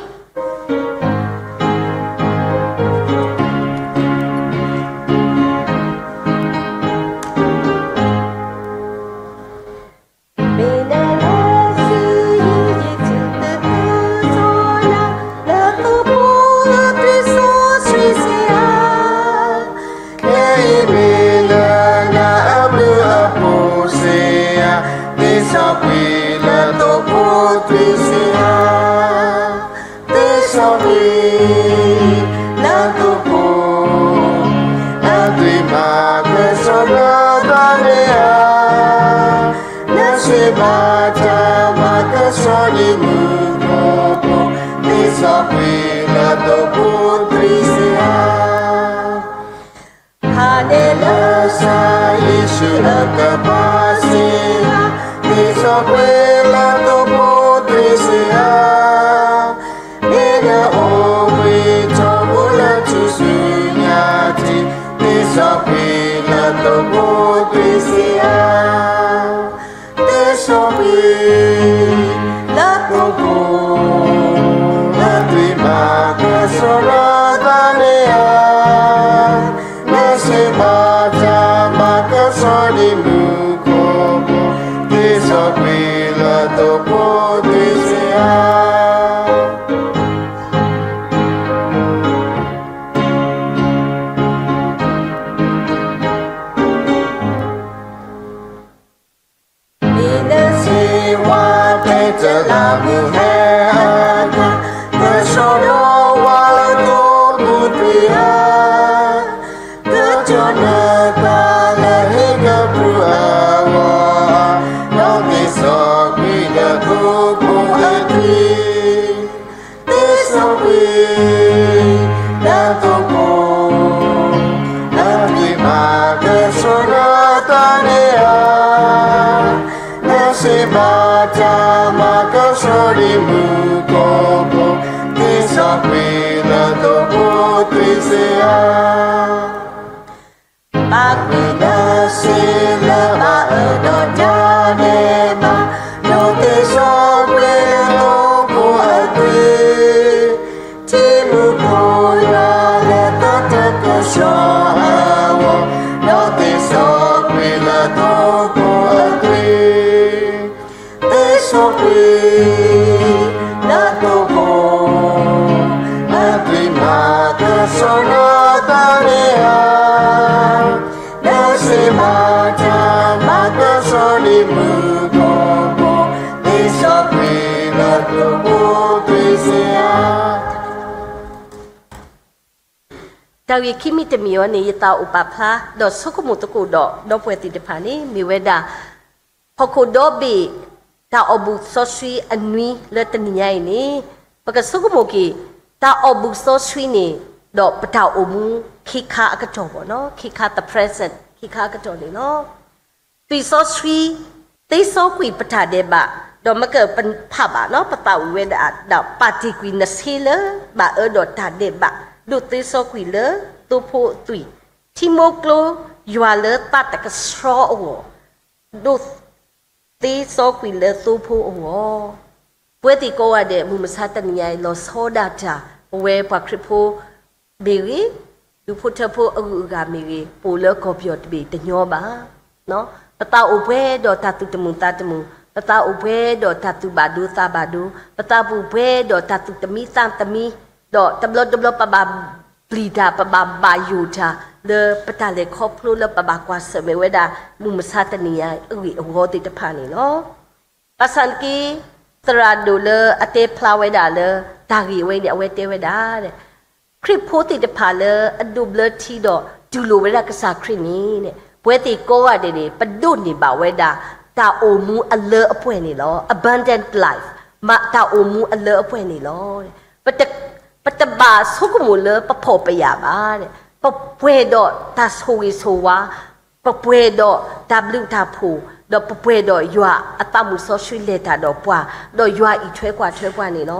မ့ၢ်လၢကစၢ်ယ့ၣ်ၡူးအကပၤစ့ဧါ, သ့စီကွံာ်လၢသိဖိသွံၣ်စ့ဧါ, မ့ၢ်လၢအိၣ်ဘှံးထီဘိလၢထူၣ်စုညါတ့ၢ်, သ့စီကွံာ်လၢသိဖိသွံၣ်စ့ဧါ. သ့စီကွံာ်လၢသိဖိ, လၢသွံၣ်မၤကဆှီလၢသးန့ၣ်ဧါ, လၢစ့ဘၣ်တၢ်မၤကဆှီဒ်မုၢ်ကိၢ်ဘိ, သ့စီကွံာ်လၢသိဖိသွံၣ်စ့ဧါ. မ့ၢ်လၢစ့ဝါဖဲတလးမုၢ်ဟဲအသး, ကဆှီဒီးဝါလၢသိဖိသွံၣ်ဧါ, ကတီၤနသးလၢဟ့ၣ်ကပြုၢ်အဂီၢ်, ဒီးသ့စီကွံာ်လၢသိဖိအသွံၣ် သ့စီကွံာ်လၢသိဖိ, လၢသွံၣ်မၤကဆှီလၢသးန့ၣ်ဧါ, လၢစ့ဘၣ်တၢ်မၤကဆှီဒ်မုၢ်ကိၢ်ဘိ, သ့စီကွံာ်လၢသိဖိသွံၣ်စ့ဧါ. ဘၣ်ကွံာ်လၢစ့လၢဘၣ်အၢဒီးတၢ်ဒဲးဘး, ဒီးသ့စီကွံာ်လၢသိဖိအသွံၣ်, ထံမူခိၣ်ယွၤလၢသးတကဆှီအဂီၢ်, ဒီးသ့စီကွံာ်လၢသိဖိအသွံၣ်, သ့စီကွံာ် လၢသွံၣ်မၤကဆှီလၢသးန့ၣ်ဧါ, လၢစ့ဘၣ်တၢ်မၤကဆှီဒ်မုၢ်ကိၢ်ဘိ, သ့စီကွံာ်လၢသိဖိသွံၣ်စ့ဧါ. တၢ်ဂ့ၢ်ခံမံၤတမံၤအံၤန့ၣ် ယသးအိၣ်ပာ်ဖျါ ဒီးဆိကမိၣ်သကိးဒီး ဒီပုၢ်ဝဲၢ်သ့ၣ်တဖၣ်န့ၣ် မ့ၢ်ဝဲဒၣ် ဟီၣ်ခိၣ်ဒီဘ့ၣ် တၢ်အီၣ်ဘူၣ်စီဆှံအနွံလၢတနံၤညါအံၤန့ၣ် ပကဆိကမိၣ်က့ၤ တၢ်အီၣ်ဘူၣ်စီဆှံန့ၣ် ဒီးပတၢ်အိၣ်မူခံခါအကတီၢ်ဘၣ်နီၤ, ခံခါ the present ခံခါအကတီၢ်န့ၣ်လီၤ. သွံၣ်စီဆှံ သ့စီကွံာ်ပတၢ်ဒဲးဘး, ဒီးမ့ၢ်ကပဖးဘၣ်နီၤ ပသးဝံၣ်ဝဲဒၣ် ဒီးပာ်တ့ၢ်ကွံာ်နဆ့လၢ ဘၣ်အၢဒီးတၢ်ဒဲးဘး, ဒိးသ့စီကွံာ်လၢသိဖိအသွံၣ်, ထံမိကျိယွၤလၢသးတကဆှီအဂီၢ်, ဒိးသ့စီကွံာ်လၢသိဖိအဂီၢ်. ပဝဲသ့ၣ်ကိးဂၤဒဲး မုၢ်မဆါတနံၤညါအံၤ လီၤဆီဒၣ်တၢ် ပဝဲပှၤခရံာ်ဖိ မ့ၢ်ဂ့ၤ, ဒူဖိထၢဖိအဂုၤအဂၤမ့ၢ်ဂ့ၤ, ပအိၣ်လၢကီၢ်ပယီၤတဘ့ၣ်တညီဘၣ်. ပသးအိၣ်ပှဲၤဒီးတၢ်သူၣ်တမုာ်သးတမုာ်, ပသးအိၣ်ပှဲၤဒီးတၢ်သူၣ်ဘၣ်ဒိသးဘၣ်ဒိ, ပသးပူၤပှဲၤဒီးတၢ်သူၣ်တမံသးတမံ, ဒီးတဘျီတဘျီပဘၣ်ပျံၤတၢ် ပဘၣ်ဘၣ်ယိၣ်တၢ် လၢပတၢ်လဲၤခီဖျိလၢပဘၣ်ကွၢ်ဆၢၣ်မဲာ်ဝဲဒၣ် မုၢ်မဆါတနံၤညါအဂ့ၢ်အဂီၢ်သ့ၣ်တဖၣ်န့ၣ်လီၤ. ဘၣ်ဆၣ်နာ်က့ သရၣ်ဒိၣ်လၢအတဲဖျါဝဲဒၣ်လၢ တၢ်ဂ့ၢ်ဝဲန့ၣ် အဝဲတဲဝဲဒၣ် ခရံာ်ဖိသ့ၣ်တဖၣ်လၢအဒိးဘျၢထံဒီး တူၢ်လိာ်ဝဲဒၣ်ကစၢ်ခရံာ်န့ၣ် ပဝဲသ့ၣ်ကိးဂၤဒဲးန့ၣ် ပဒိးန့ၢ်ဘၣ်ဝဲဒၣ် တၢ်အိၣ်မူအလၢအပှဲၤန့ၣ်လီၤ. Abundant life, မ့ၢ်တၢ်အိၣ်မူအလၢအပှဲၤန့ၣ်လီၤ. ပတဘၣ်ဆိကမိၣ်လၢပဖှီၣ်ပယာ်ဘၣ်, ပပှဲၤဒီးတၢ်ဆိၣ်ဂ့ၤဆိၣ်ဝါ, ပပှဲၤဒီးတၢ်ဘျုးတၢ်ဖှိၣ်, ဒီးပပှဲၤဒီးယွၤအသးမုၣ်စီဆှံလဲၤတၢ်ဒီးပှၤ, ဒီးယွၤအံးထွဲကွၢ်ထွဲပှၤန့ၣ်လီၤ.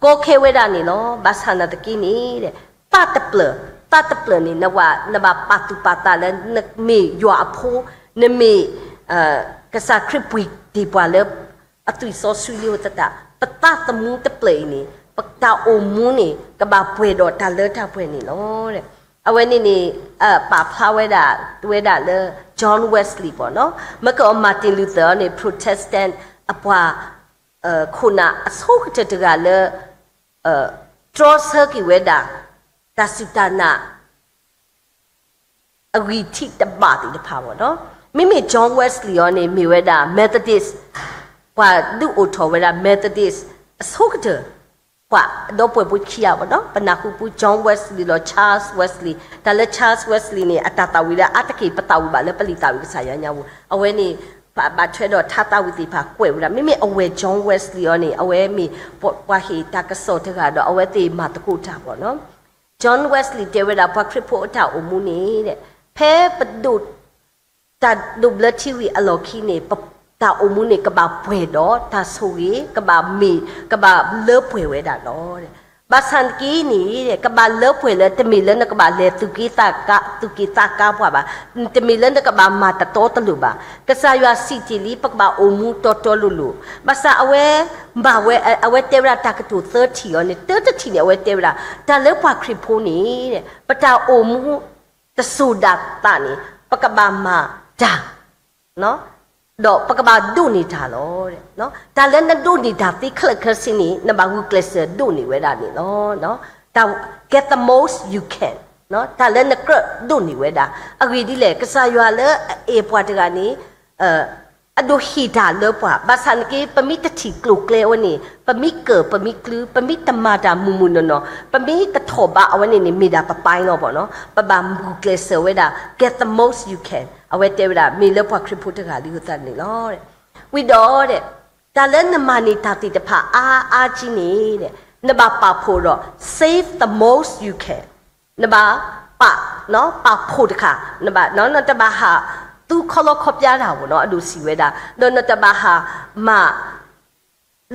ကီခဲဝဲဒၣ်န့ၣ်လီၤ. ဘၣ်ဆၣ်နာ်သက့န့ၣ် သးတဖျၢၣ်, သးတဖျၢၣ်န့ၣ် နဘၣ်ပာ်သူၣ်ပာ်သးလၢ နမ့ၢ်ယွၤအဖိ, နမ့ၢ် ကစၢ်ခရံာ်ပှ့ၤတ့ၢ်ပှၤလၢ အသွံၣ်စီဆှံလံအဃိသတး ပသးသမူတဖျၢၣ်အံၤန့ၣ် ပတၢ်အိၣ်မူန့ၣ် ကဘၣ်ပှဲၤဒီးတၢ်လၢတၢ်ပှဲၤန့ၣ်လီၤ. အဝဲန့ၣ်န့ၣ် ပာ်ဖျါဝဲဒၣ် ဝဲဒၣ်လၢ John Wesley ဘၣ်နီၤ, မ့ၢ်ကီး Martin Luther န့ၣ် Protestant အပှၤ ခိၣ်နၢ်အဆိကတၢၢ်တဂၤလၢ တြီဆၢက့ၤဝဲဒၣ် တၢ်စူၢ်တၢ်နာ် အဂံၢ်ထံးတဘၣ်သ့ၣ်တဖၣ်ဘၣ်နီၤ. မ့မ့ၢ် John Wesley အံၤန့ၣ် မ့ၢ်ဝဲဒၣ် Methodist ပှၤဒုးအိၣ်ထီၣ်ဝဲဒၣ် Methodist အဆိကတၢၢ် ပှၤဒီပုၢ်ဝဲၢ်ဖိခံဂၤဘၣ်နီၤ. ပနၢ်ဟူပူ John Wesley ဒီး Charles Wesley, တၢ်လၢ Charles Wesley န့ၣ် အတၢ်သးဝံၣ်လၢအါတက့ၢ် ပသးဝံၣ်ဘၣ်လၢပလံာ်သးဝံၣ်ကစၢ်ယွၤညါပူၤ, အဝဲန့ၣ် ဘၣ်ထွဲဒီးထါသးဝံၣ်သ့ၣ်တဖၣ်ကွဲးဝဲဒၣ်. မ့မ့ၢ်အဝဲ John Wesley အံၤန့ၣ် အဝဲမ့ၢ်ပှၤဟ့ၣ်တၢ်ကစီၣ်တဂၤဒီး အဝဲသ့ၣ်မၤသကိးတၢ်ဘၣ်နီၤ. John Wesley တဲဝဲဒၣ် ပှၤခရံာ်ဖိအတၢ်အိၣ်မူန့ၣ် ဖဲပဒိး တၢ်ဒိးဘျၢထံဝံၤအလီၢ်ခံန့ၣ် ပတၢ်အိၣ်မူန့ၣ် ကဘၣ်ပှဲၤဒီးတၢ်ဆိၣ်ဂ့ၤ, ကဘၣ်မ့ၢ်, ကဘၣ်လၢပှဲၤဝဲဒၣ်လီၤ. ဘၣ်ဆၣ်သနာ်က့န့ၣ် ကဘၣ်လၢပှဲၤလၢ တမ့ၢ်လၢနကဘၣ်လဲၤသူၣ်က့သးကါ, သူၣ်က့သးကါပှၤဘၣ်, တမ့ၢ်လၢနကဘၣ်မၤတတီတလိၤဘၣ်. ကစၢ်ယွၤစံးတ့ၢ်လံ ပကဘၣ်အိၣ်မူတီတီလိၤလိၤ. ဘၣ်ဆၣ်အဝဲ ဘၣ်ဝဲ, အဝဲတဲဝဲဒၣ်တၢ်ကတိၤသၢထံၣ်အံၤန့ၣ်, တၢတထံၣ်န့ၣ် အဝဲတဲဝဲဒၣ် တၢ်လၢပှၤခရံာ်ဖိန့ၣ် ပတၢ်အိၣ်မူ တစိၤဒၣ်သးန့ၣ် ပကဘၣ်မၤတၢ်, ဒီးပကဘၣ်ဒိးန့ၢ်တၢ်လီၤ. တၢ်လၢနဒိးန့ၢ်တၢ်သ့ခဲလၢာ်ခဲဆ့န့ၣ် နဘၣ်ဂုာ်ကျဲးစၢးဒိးန့ၢ်ဝဲဒၣ်န့ၣ်လီၤ. တၢ် get the most you can, တၢ်လၢနကြၢးဒိးန့ၢ်ဝဲဒၣ်. အဂ့ၢ်ဒ်လဲၣ်, ကစၢ်ယွၤလၢအအဲၣ်ပှၤတဂၤန့ၣ် အဒိးဟ့ၣ်တၢ်လၢပှၤ, ဘၣ်ဆၣ်သနာ်က့ ပမ့ၢ်တထံၣ်ကျိၤကျဲအဝဲန့ၣ်, ပမ့ၢ်ကၢၢ် ပမ့ၢ်ကျု, ပမ့ၢ်တမၤတၢ်မုၢ်မုၢ်နီၢ်နီၢ်, ပမ့ၢ်တထီၣ်ဘးအဝဲန့ၣ်န့ၣ် မ့ၢ်ဒၣ်ပပၢ်လီၤဘၣ်နီၤ, ပဘၣ်ဂုာ်ကျဲးစၢးဝဲဒၣ် get the most you can အဝဲတဲဝဲဒၣ် မ့ၢ်လၢပှၤခရံာ်ဖိတဂၤလံအဃိသတးန့ၣ်လီၤ. ဝံၤဒီး တၢ်လၢနမၤန့ၢ်တၢ်သ့ၣ်တဖၣ်အါအါကံန့ၣ် နဘၣ်ပာ်ဖှိၣ်ဒီး save the most you can, နဘၣ်ပာ်, ပာ်ဖှိၣ်တခါ, နဘၣ်, နတဘၣ်ဟးသူခီလီခီပျါတၢ်ဘၣ်နီၤ, အဒိးစံးဝဲဒၣ်, ဒီးနတဘၣ်ဟးမၤ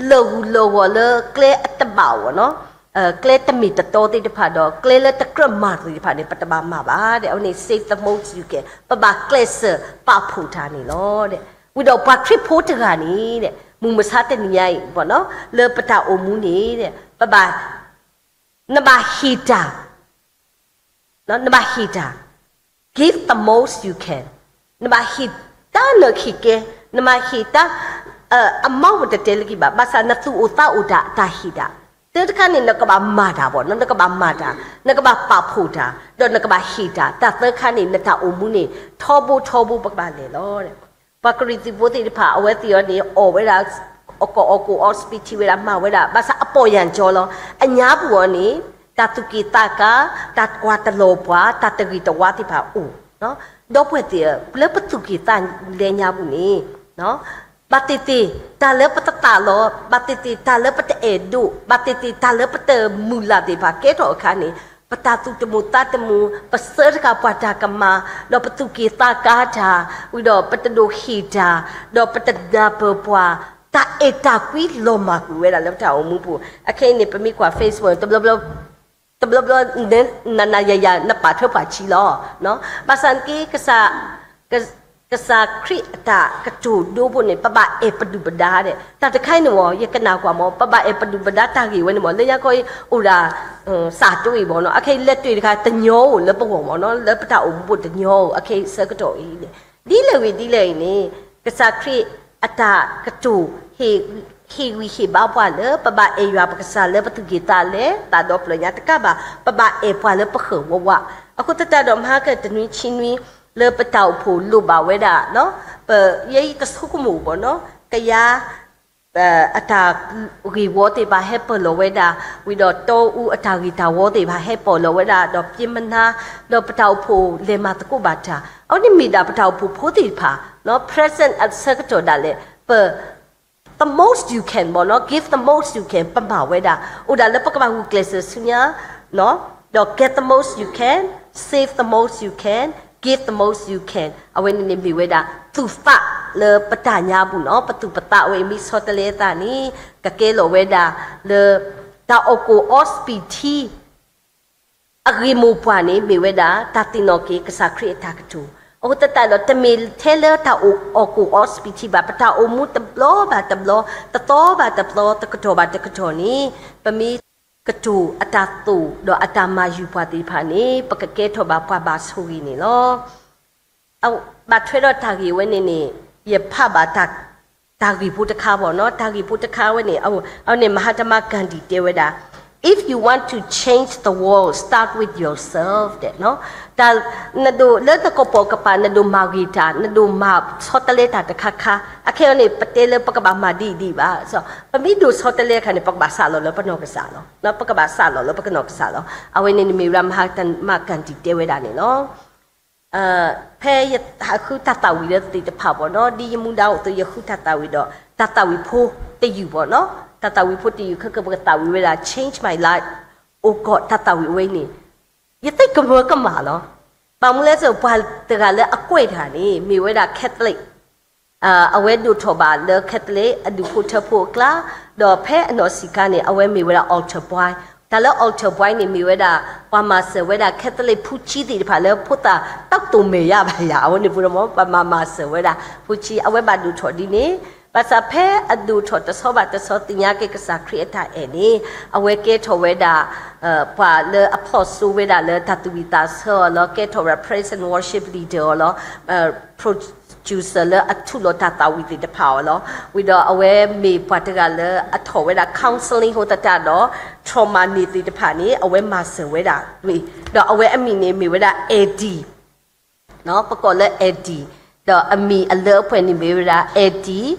လၢာ်ဂူာ်လၢာ်ဂီၤလၢကျဲအတဘၣ်အဂီၢ်နီၤ, ကျဲတမ့ၢ်တတီသ့ၣ်တဖၣ်ဒီး ကျဲလၢတကြၢးမၤသ့ၣ်တဖၣ်န့ၣ် ပတဘၣ်မၤဘၣ်. အဝဲန့ၣ် save the most you can, ပဘၣ်ကျဲးစၢးပာ်ဖှိၣ်တၢ်န့ၣ်လီၤ. ဝံၤဒီးပှၤခရံာ်ဖိတဂၤန့ၣ် မုၢ်မဆါတနံၤညါအံၤ လၢပတၢ်အိၣ်မူန့ၣ် ပဘၣ် နဘၣ်ဟ့ၣ်တၢ်, နဘၣ်ဟ့ၣ်တၢ်, give the most you can, နဘၣ်ဟ့ၣ်တၢ်နၢၤခံကဲ, နဘၣ်ဟ့ၣ်တၢ် amount ပတတဲလၢခံဘၣ်, ဘၣ်ဆၣ်နသူၣ်အိၣ်သးအိၣ်တၢ် တၢ်ဟ့ၣ်တၢ်, တၢတခါန့ၣ် နကဘၣ်မၤတၢ်ဘၣ်နီၤ, နကဘၣ်မၤတၢ်, နကဘၣ်ပာ်ဖှိၣ်တၢ်, ဒီးနကဘၣ်ဟ့ၣ်တၢ်, တၢ်သၢခါန့ၣ် နတၢ်အိၣ်မူန့ၣ် ထီဘိထီဘိပကဘၣ်လဲၤလီၤ. ပှၤကရံၣ်သူဖိသ့ၣ်တဖၣ် အဝဲသ့ၣ်အံၤန့ၣ် အီၣ်ဝဲဒၣ်, အီၣ်ကီၢ်အီၣ်ကိၣ်အီစပံးထံဝဲဒၣ် မၤဝဲဒၣ် ဘၣ်ဆၣ်အပီၢ်ယၢ်ကၠီလီၤ. အညါပူၤအီၤန့ၣ် တၢ်သူၣ်က့ၣ်သးကါ, တၢ်ကွၢ်တလီၤပှၤ, တၢ်တဂ့ၤတဝါသ့ၣ်တဖၣ်အိၣ်, ဒီပုၢ်ဝဲၢ်သ့ၣ်ဧၢ, လၢပသူၣ်က့ၣ်သးလဲညါပူၤန့ၣ် ဘၣ်သ့ၣ်သ့ၣ် တၢ်လၢပတသးလီၤ, ဘၣ်သ့ၣ်သ့ၣ် တၢ်လၢပတအဲၣ်ဒိး, ဘၣ်သ့ၣ်သ့ၣ် တၢ်လၢပတမုၢ်လၢ်သ့ၣ်တဖၣ်ကဲထီၣ်အခါန့ၣ်, ပတၢ်သူၣ်တမုာ်သးတမုာ်, ပစၢတၢ်ပှၤတၢ်ကမၣ်, ဒီးပသူၣ်က့ၣ်သးကါတၢ်, ဝံၤဒီးပတဒိးဟ့ၣ်တၢ်, ဒီးပတနၢ်ပၢၢ်ပှၤ, တၢ်အဲၣ်တၢ်ကွံလီၤမၢ်ကွံာ်ဝဲဒၣ်လၢပတၢ်အိၣ်မူပူၤ. အခဲအံၤန့ၣ် ပမ့ၢ်ကွၢ် Facebook တဘျီဘျီ တဘျီဘျီ နနၤယၤယၤ နပာ်ထွဲပှၤဆံလီၤ. ဘၣ်ဆၣ်သနာ်က့ ကစၢ်ခရံာ်အတၢ်ကတိၤဒိဖိန့ၣ် ပဘၣ်အဲၣ်ပဒုၣ်ပဒါဒဲး. တၢ်တခါအံၤန့ၣ်မ့ၢ် ယကနၣ်ကွၢ်မ့ၢ် ပဘၣ်အဲၣ်ပဒုၣ်ပဒါတၢ်ဂ့ၢ်ဝဲန့ၣ်မ့ၢ် လၢညါခီအံၤ အိၣ်ဒၣ် စးတအိၣ်အံၤဘၣ်နီၤ. အခဲအံၤ လဲၤတ့ၢ်တခါ တညီအိၣ်လၢပဂီၢ်မ့ၢ်နီၤ, လၢပတၢ်အိၣ်မူပူၤတညီအိၣ်. အခဲအံၤဆၢကတီၢ်အံၤန့ၣ် ဒ်လဲၣ်ဂ့ၤဒ်လဲၣ်အံၤန့ၣ် ကစၢ်ခရံာ်အတၢ်ကတိၤ ဟ့ၣ်ဂံၢ်ဟ့ၣ်ဘါပှၤလၢ ပဘၣ်အဲၣ်ယွၤပကစၢ်လၢပသူၣ်က့ၣ်သးလဲ သးဒီဖျၢၣ်ညါတကးဘၣ်, ပဘၣ်အဲၣ်ပှၤလၢပဃၢၤဝးဝး. အဃိသတးဒီး မဟါကတနွံဆံနွံ လၢပတၢ်အိၣ်ဖှိၣ်လိၣ်ဘၣ်ဝဲဒၣ် ပယဲအံၤတဆိကမိၣ်ဘၣ်နီၤ, ကယၤ အတၢ်ဂ့ၢ်ဝီသ့ၣ်တဖၣ်ဟဲပၢၢ်လီၤဝဲဒၣ်, ဝံၤဒီးတီအူအတၢ်ဂ့ၢ်တၢ်ဝီသ့ၣ်တဖၣ်ဟဲပၢၢ်လီၤဝဲဒၣ်, ဒီးပျ့မနါ, ဒီးပတၢ်အိၣ်ဖှိၣ်လဲၤမၤသကိးဘၣ်တၢ်, အဝဲန့ၣ်မ့ၢ်ဒၣ်ပတၢ်အိၣ်ဖှိၣ်ဖိသ့ၣ်တဖၣ် present အဆၢကတီၢ်ဒၣ်လဲာ် ပ the most you can ဘၣ်နီၤ, give the most you can ပမၤဝဲဒၣ်, အိၣ်ဒၣ်လၢပကဘၣ်ဂုာ်ကျဲးစၢးဆူညါ ဒီး get the most you can, save the most you can, give the most you can အဝဲန့ၣ်န့ၣ်မ့ၢ်ဝဲဒၣ် သူၣ်သးလၢပတၢ်ညါပူၤနီၤ, ပသူၣ်ပသးဝဲအံၤမ့ၢ်ဆီတလဲသးန့ၣ် ကကဲလီၤဝဲဒၣ်လၢ တၢ်အီၣ်ကိၣ်အီစပံးထံ အဂ့ၢ်မိၢ်ပှၢ်န့ၣ် မ့ၢ်ဝဲဒၣ် တၢ်သ့ၣ်နီၣ်က့ၤကစၢ်ခရံာ်အတၢ်ကတိၤ. အဃိသတးဒီး တမ့ၢ်ထဲလၢတၢ်အီၣ်ကိၣ်အီစပံးထံဘၣ်, ပတၢ်အိၣ်မူတဘျီဘၣ်တဘျီ, တသီဘၣ်တသီ, တကတီၢ်ဘၣ်တကတီၢ်န့ၣ် ပမ့ၢ်ကတိၤအတၢ်သိၣ်ဒီးအတၢ်မၤယုၤပှၤသ့ၣ်တဖၣ်န့ၣ် ပကကဲထီၣ်ဘၣ်ပှၤဘၣ်ဆိၣ်ဂ့ၤန့ၣ်လီၤ. ဘၣ်ထွဲဒီးတၢ်ဂ့ၢ်ဝဲန့ၣ်န့ၣ် ယဖးဘၣ် တၢ်ဂ့ၢ်ဖိတခါဘၣ်နီၤ, တၢ်ဂ့ၢ်ဖိတခါဝဲန့ၣ် အဝဲန့ၣ် မဟါတမါ Gandhi တဲဝဲဒၣ် If you want to change the world, start with yourself ဒဲးနီၤ. နဒိးလၢနကပိာ်ကပၤ နဒိးမၤဂ့ၤတၢ် နဒိးမၤဆီတလဲတၢ်တခါခါ အခဲအံၤန့ၣ် ပတဲလၢပကဘၣ်မၤဒ်အံၤဒံးဘၣ်. ပမ့ၢ်ဒိးဆီတလဲအခါန့ၣ် ပကဘၣ်စးလီၤလၢပနီၢ်ကစၢ်လီၤ. ပကဘၣ်စးလီၤလၢပကနီၢ်ကစၢ်လီၤ. အဝဲန့ၣ်န့ၣ်မ့ၢ်ဝဲဒၣ် မဟါတမါ Gandhi တဲဝဲဒၣ်န့ၣ်လီၤ. ဖဲယဟးဃုတၢ်သးဝံၣ်လၢသ့ၣ်တဖၣ်ဘၣ်နီၤ, ဒ်ယမူဒါအိၣ်အသိး ယဃုတၢ်သးဝံၣ်ဒီး တၢ်သးဝံၣ်ဖိတယုၢ်ဘၣ်နီၤ, တၢ်သးဝံၣ်ဖိတယုၢ်ခဲကပကသးဝံၣ်ဝဲဒၣ် Change My Life, အိၣ်ကီးတၢ်သးဝံၣ်အဝဲန့ၣ် ယသ့ၣ်ကမၢကမၣ်လီၤ. ဘၣ်မနုၤလဲၣ်, ပှၤတဂၤလၢအကွဲးတဂၤန့ၣ် မ့ၢ်ဝဲဒၣ် Catholic, အဝဲဒိၣ်ထီၣ်ဘၣ်လၢ Catholic အဒူၣ်ဖိထၢဖိအကျါ, ဒီးဖဲအနီၢ်ဆံးခါန့ၣ် အဝဲမ့ၢ်ဝဲဒၣ် altar boy. တၢ်လၢ altar boy န့ၣ် မ့ၢ်ဝဲဒၣ် ပှၤမၤစၢၤဝဲဒၣ် Catholic ဖူကၠံသ့ၣ်တဖၣ်လၢဖိသၣ်တၢ်တိာ်မဲာ်ယါဘၣ်ယၤ, အဝဲန့ၣ်ပူၤမ့ၢ် ပှၤမၤမၤစၢၤဝဲဒၣ်ဖူကၠံ, အဝဲဘၣ်ဒိၣ်ထီၣ်ဒ်န့ၣ်, ဘၣ်ဆၣ်ဖဲအဒိၣ်ထီၣ်တဆီဘၣ်တဆီသ့ၣ်ညါက့ၤကစၢ်ခရံာ်အတၢ်အဲၣ်န့ၣ်, အဝဲကဲထီၣ်ဝဲဒၣ် ပှၤလၢအဖျီၣ်စိဝဲဒၣ်လၢတၢ်သူၣ်ဝံၣ်သးဆၢအီၤလီၤ, ကဲထီၣ်ဝဲဒၣ် praise and worship leader အီၤလီၤ, producer လၢအထူးလီၤတၢ်သးဝံၣ်သ့ၣ်တဖၣ်အီၤလီၤ. ဝံၤဒီးအဝဲမ့ၢ်ပှၤတဂၤလၢအထီၣ်ဝဲဒၣ် counseling ဟိသတးဒီး trauma န့ၣ်သ့ၣ်တဖၣ်န့ၣ် အဝဲမၤစၢၤဝဲဒၣ်ဝံၤ, ဒီးအဝဲအမံၤန့ၣ်မ့ၢ်ဝဲဒၣ် Eddie, ပကိးလၢ Eddie, ဒီးအမံၤအလၢအပှဲၤန့ၣ်မ့ၢ်ဝဲဒၣ် Eddie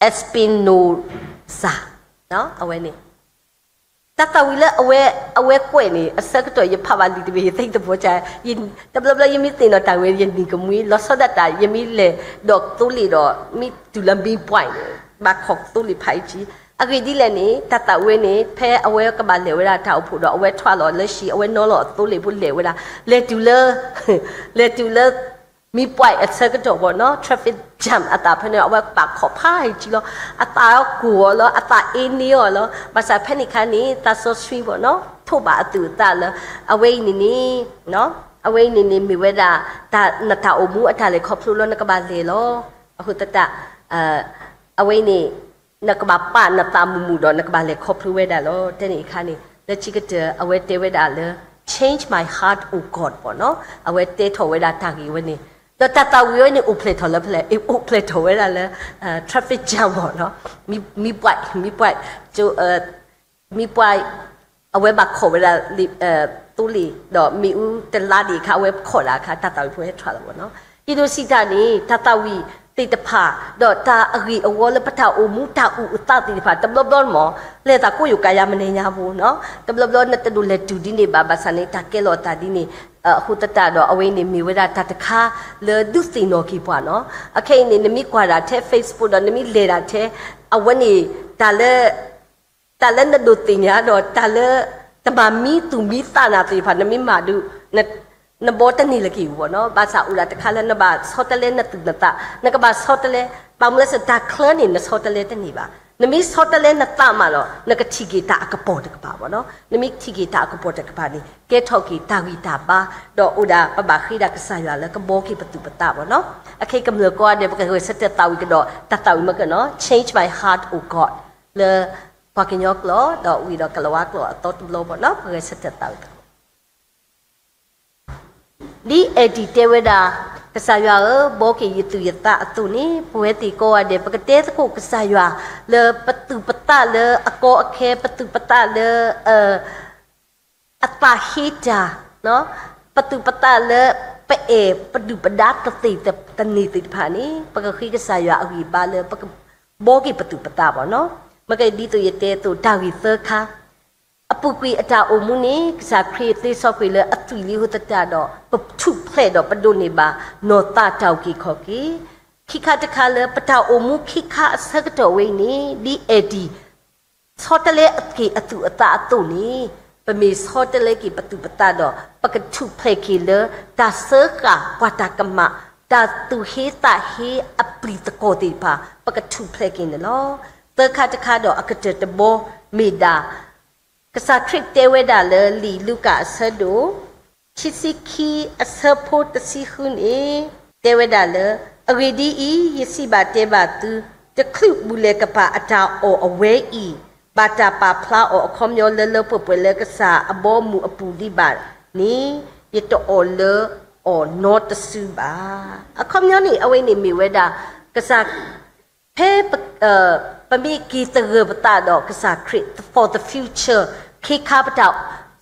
Espinosa, အဝဲန့ၣ် တၢ်သးဝံၣ်လၢအဝဲကွဲးန့ၣ် အဆၢကတီၢ်ယဖးဘၣ်လံာ်တဘ့ၣ် ယသ့ၣ်တဘီက, တဘျီဘျီယမ့ၢ်သ့ၣ်နီၣ်တၢ်ဝဲ ယနံၤကမှံ လီၤဆီဒၣ်တၢ် ယမ့ၢ်လဲၤဒီးသိလ့ၣ်ဒီး မ့ၢ်တုၤလၢ မ့ၢ်ဘှဲးန့ၣ် ဘၣ်ခိးသိလ့ၣ်ဖးအံၤကံ. အဂ့ၢ်ဒ်လဲၣ်န့ၣ် တၢ်သးဝံၣ်န့ၣ် ဖဲအဝဲကဘၣ်လဲၤဝဲဒၣ်တၢ်အိၣ်ဖှိၣ်ဒီး အဝဲထွဲလီၤလၢဟံၣ် အဝဲနီၤလီၤအသိလ့ၣ်ဖိလဲၤဝဲဒၣ် လဲၤတုၤလၢ လဲၤတုၤလၢ မ့ၢ်ဘှဲးအဆၢကတီၢ်ဘၣ်နီၤ traffic jam အသးဖဲန့ၣ် အဝဲဘၣ်ခိးဖးအံၤကံလီၤ. အသးကိၢ်အီၤလီၤ, အသးအ့န့အီၤလီၤ. ဘၣ်ဆၣ်ဖဲန့ၣ်အခါန့ၣ် သးစီဆှံဘၣ်နီၤ ထိးဘၣ်အသူၣ်အသးလၢ အဝဲအံၤန့ၣ်န့ၣ် အဝဲအံၤန့ၣ်န့ၣ် မ့ၢ်ဝဲဒၣ် နတၢ်အိၣ်မူအတၢ်လဲၤခီဖျိလၢနကဘၣ်လဲၤလီၤ. အဃိသတး အဝဲအံၤန့ၣ် နကဘၣ်ပာ်နသးမုာ်မုာ်ဒီး နကဘၣ်လဲၤခီဖျိဝဲဒၣ်လီၤ. တဲန့ၣ်အခါန့ၣ် လၢခံကတၢၢ် အဝဲတဲဝဲဒၣ်လၢ Change my heart, O God ဘၣ်နီၤ အဝဲတဲထီၣ်ဝဲဒၣ်တၢ်ဂ့ၢ်ဝဲန့ၣ်, ဒီးတၢ်သးဝံၣ်ဝဲန့ၣ် အိၣ်ဖျဲၣ်ထီၣ်လၢဖဲလဲၣ်, အိၣ်ဖျဲၣ်ထီၣ်ဝဲဒၣ်လၢ traffic jam ဘၣ်နီၤ မ့ၢ်ဘှဲး မ့ၢ်ဘှဲး မ့ၢ်ဘှဲး အဝဲဘၣ်ခိးဝဲဒၣ် သိလ့ၣ် ဒီးမ့ၣ်အူတလါဒံးအခါ အဝဲခိးဒၣ်အခါ တၢ်သးဝံၣ်ဖိဟဲထွဲလီၤဘၣ်နီၤ. ဒ်သိးစံးတၢ်န့ၣ် တၢ်သးဝံၣ်သ့ၣ်တဖၣ် ဒီးတၢ်အဂ့ၢ်အဝီလၢပတၢ်အိၣ်မူတၢ်အုၣ်အသးသ့ၣ်တဖၣ် တဘျီဘျီန့ၣ်မ့ၢ် လဲၤသးကိးယိာ်ကးယါမနံၤညါဖိနီၤ တဘျီဘျီနတဒိးလဲၤတုၤဒ်န့ၣ်ဘၣ် ဘၣ်ဆၣ်န့ၣ် တၢ်ကဲလီၤအသးဒ်န့ၣ် အဃိသတးဒီး အဝဲအံၤန့ၣ်မ့ၢ်ဝဲဒၣ်တၢ်တခါလၢဒုးသ့ၣ်နီၣ်က့ၤပှၤနီၤ. အခဲအံၤန့ၣ် နမ့ၢ်ကွၢ်ဒၣ်ထဲ Facebook ဒီးနမ့ၢ်လဲၤဒၣ်ထဲ အဝဲန့ၣ် တၢ်လၢ တၢ်လၢနဒိးသ့ၣ်ညါဒီး တၢ်လၢ တဘၣ်မံသူၣ်မံသးနၤသ့ၣ်တဖၣ် နမ့ၢ်မၤဒုး နဘီတန့ၢ်လၢၤက့ၤအူဘၣ်နီၤ. ဘၣ်ဆၣ်အိၣ်ဒၣ်တခါလၢနဘၣ်ဆီတလဲနသူၣ်နသး နကဘၣ်ဆီတလဲ ဘၣ်မနုၤလဲၣ် တၢ်ချၢန့ၣ် နဆီတလဲတန့ၢ်ဘၣ်. နမ့ၢ်ဆီတလဲနသးမးဒီး နကထံၣ်က့ၤတၢ်အကပီၤတကပၤဘၣ်နီၤ. နမ့ၢ်ထံၣ်က့ၤတၢ်အကပီၤတကပၤန့ၣ် ကဲထီၣ်က့ၤတၢ်ဂံၢ်တၢ်ဘါ ဒီးအိၣ်ဒၣ်ပဘၣ်ဃ့ဒၣ်ကစၢ်ယွၤလၢကဘီက့ၤပသူၣ်ပသးဘၣ်နီၤ. အခဲအံၤကမျၢၢ်ကိးဂၤဒဲး ပကဂဲၤဆၢထၢၣ်သးဝံၣ်ကဒီး တၢ်သးဝံၣ်မ့ၢ်ကနီၤ Change my heart, O God လၢပှၤကညီကျိာ် ဒီးဝံၤဒီးကလၤဝါကျိာ်အသီတဘျီဘၣ်နီၤ ပဂဲၤဆၢထၢၣ်သးဝံၣ် ဒ်အဲၣ်ဒံးတဲဝဲဒၣ် ကစၢ်ယွၤဧၢ, ဘီက့ၤယသူၣ်ယသးအသိးန့ၣ် ပဝဲသ့ၣ်ကိးဂၤဒဲး ပကတဲသကိးကစၢ်ယွၤ လၢပသူၣ်ပသးလၢအကီအခဲ, ပသူၣ်ပသးလၢ အသးဟ့တၢ်, ပသူၣ်ပသးလၢပအဲၣ်ပဒုၣ်ပဒါတသ့ၣ်တန့ၢ်သ့ၣ်တဖၣ်န့ၣ် ပကဃ့ကစၢ်ယွၤအဂံၢ်ဘါလၢပကဘီက့ၤပသူၣ်ပသးဘၣ်နီၤ. မ့ၢ်ကဒ်သိးယတဲအသိး တၢ်ဂ့ၢ်သၢခါ အပူၤကွံာ်အတၢ်အိၣ်မူန့ၣ် ကစၢ်ခရံာ်သ့စီကွံာ်လၢအသွံၣ်လံအဃိသတးဒီး ပထူၣ်ဖျဲးဒီးပဒိးန့ၢ်ဘၣ် နီၢ်သးတၢ်အုၣ်က့ၤခီၣ်က့ၤ, ခံခါတခါလၢပတၢ်အိၣ်မူခံခါအဆၢကတီၢ်ဝဲအံၤန့ၣ် ဒ်အဲၣ်ဒံး ဆီတလဲက့ၤအသူၣ်အသးအသိးန့ၣ် ပမ့ၢ်ဆီတလဲက့ၤပသူၣ်ပသးဒီး ပကထူၣ်ဖျဲးက့ၤလၢ တၢ်စၢဃာ်ပှၤတၢ်ကမၣ် တၢ်သူၣ်ဟ့သးဟ့အပျံၤသကွီၢ်သ့ၣ်တဖၣ် ပကထူၣ်ဖျဲးက့ၤန့ၣ်လီၤ. သၢခါတခါဒီးအကတၢၢ်တဘီမ့ၢ်ဒၣ် ကစၢ်ခရံာ်တဲဝဲဒၣ်လၢလံာ်လူၤကၣ်အဆၢဒိၣ် ခံဆံခံအဆၢဖိတဆံဃုန့ၣ် တဲဝဲဒၣ်လၢ အဂ့ၢ်ဒ်အံၤ, ယစံးဘၣ်တဲဘၣ်သု, တချုးဘူၣ်လဲၤကပာ်အတၢ်အီၣ်အဝဲအံၤ ဘၣ်တၢ်ပာ်ဖျါအီၤအခီပညီလၢလၢပှဲၤပှဲၤလၢကစၢ်အဘီအမုၢ်အပူၤဒံးဘၣ်န့ၣ် ယတအီၣ်လၢအီၤနီတစုဘၣ်. အခီပညီန့ၣ် အဝဲန့ၣ်မ့ၢ်ဝဲဒၣ် ကစၢ် ဖဲ ပမ့ၢ်က့ၤသဂၢၢ်ပသးဒီးကစၢ်ခရံာ် for the future ခ့ခါပတၢ်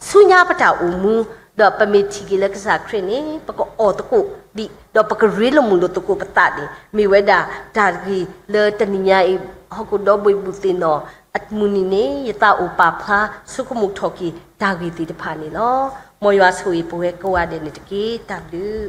ဆူညါပတၢ်အိၣ်မူ ဒီးပမ့ၢ်ထံၣ်က့ၤလၢကစၢ်ခရံာ်န့ၣ် ပကအီၣ်သကိးဒံး ဒီးပကရ့လိာ်မုာ်လိာ်သကိးပသးန့ၣ် မ့ၢ်ဝဲဒၣ်တၢ်ဂ့ၢ်လၢတနံၤညါအံၤ ဟီၣ်ခိၣ်ဒီဘ့ၣ်ဘူၣ်သ့ၣ်နီၣ်အမုၢ်နံၤန့ၣ် ယသးအိၣ်ပာ်ဖျါဆိကမိၣ်ထီၣ်က့ၤတၢ်ဂ့ၢ်သ့ၣ်တဖၣ်န့ၣ်လီၤ. မ်ယွၤဆိၣ်ဂ့ၤပဝဲကိးဂၤဒဲးန့ၣ်တက့ၢ်. တၢ်ဘျုး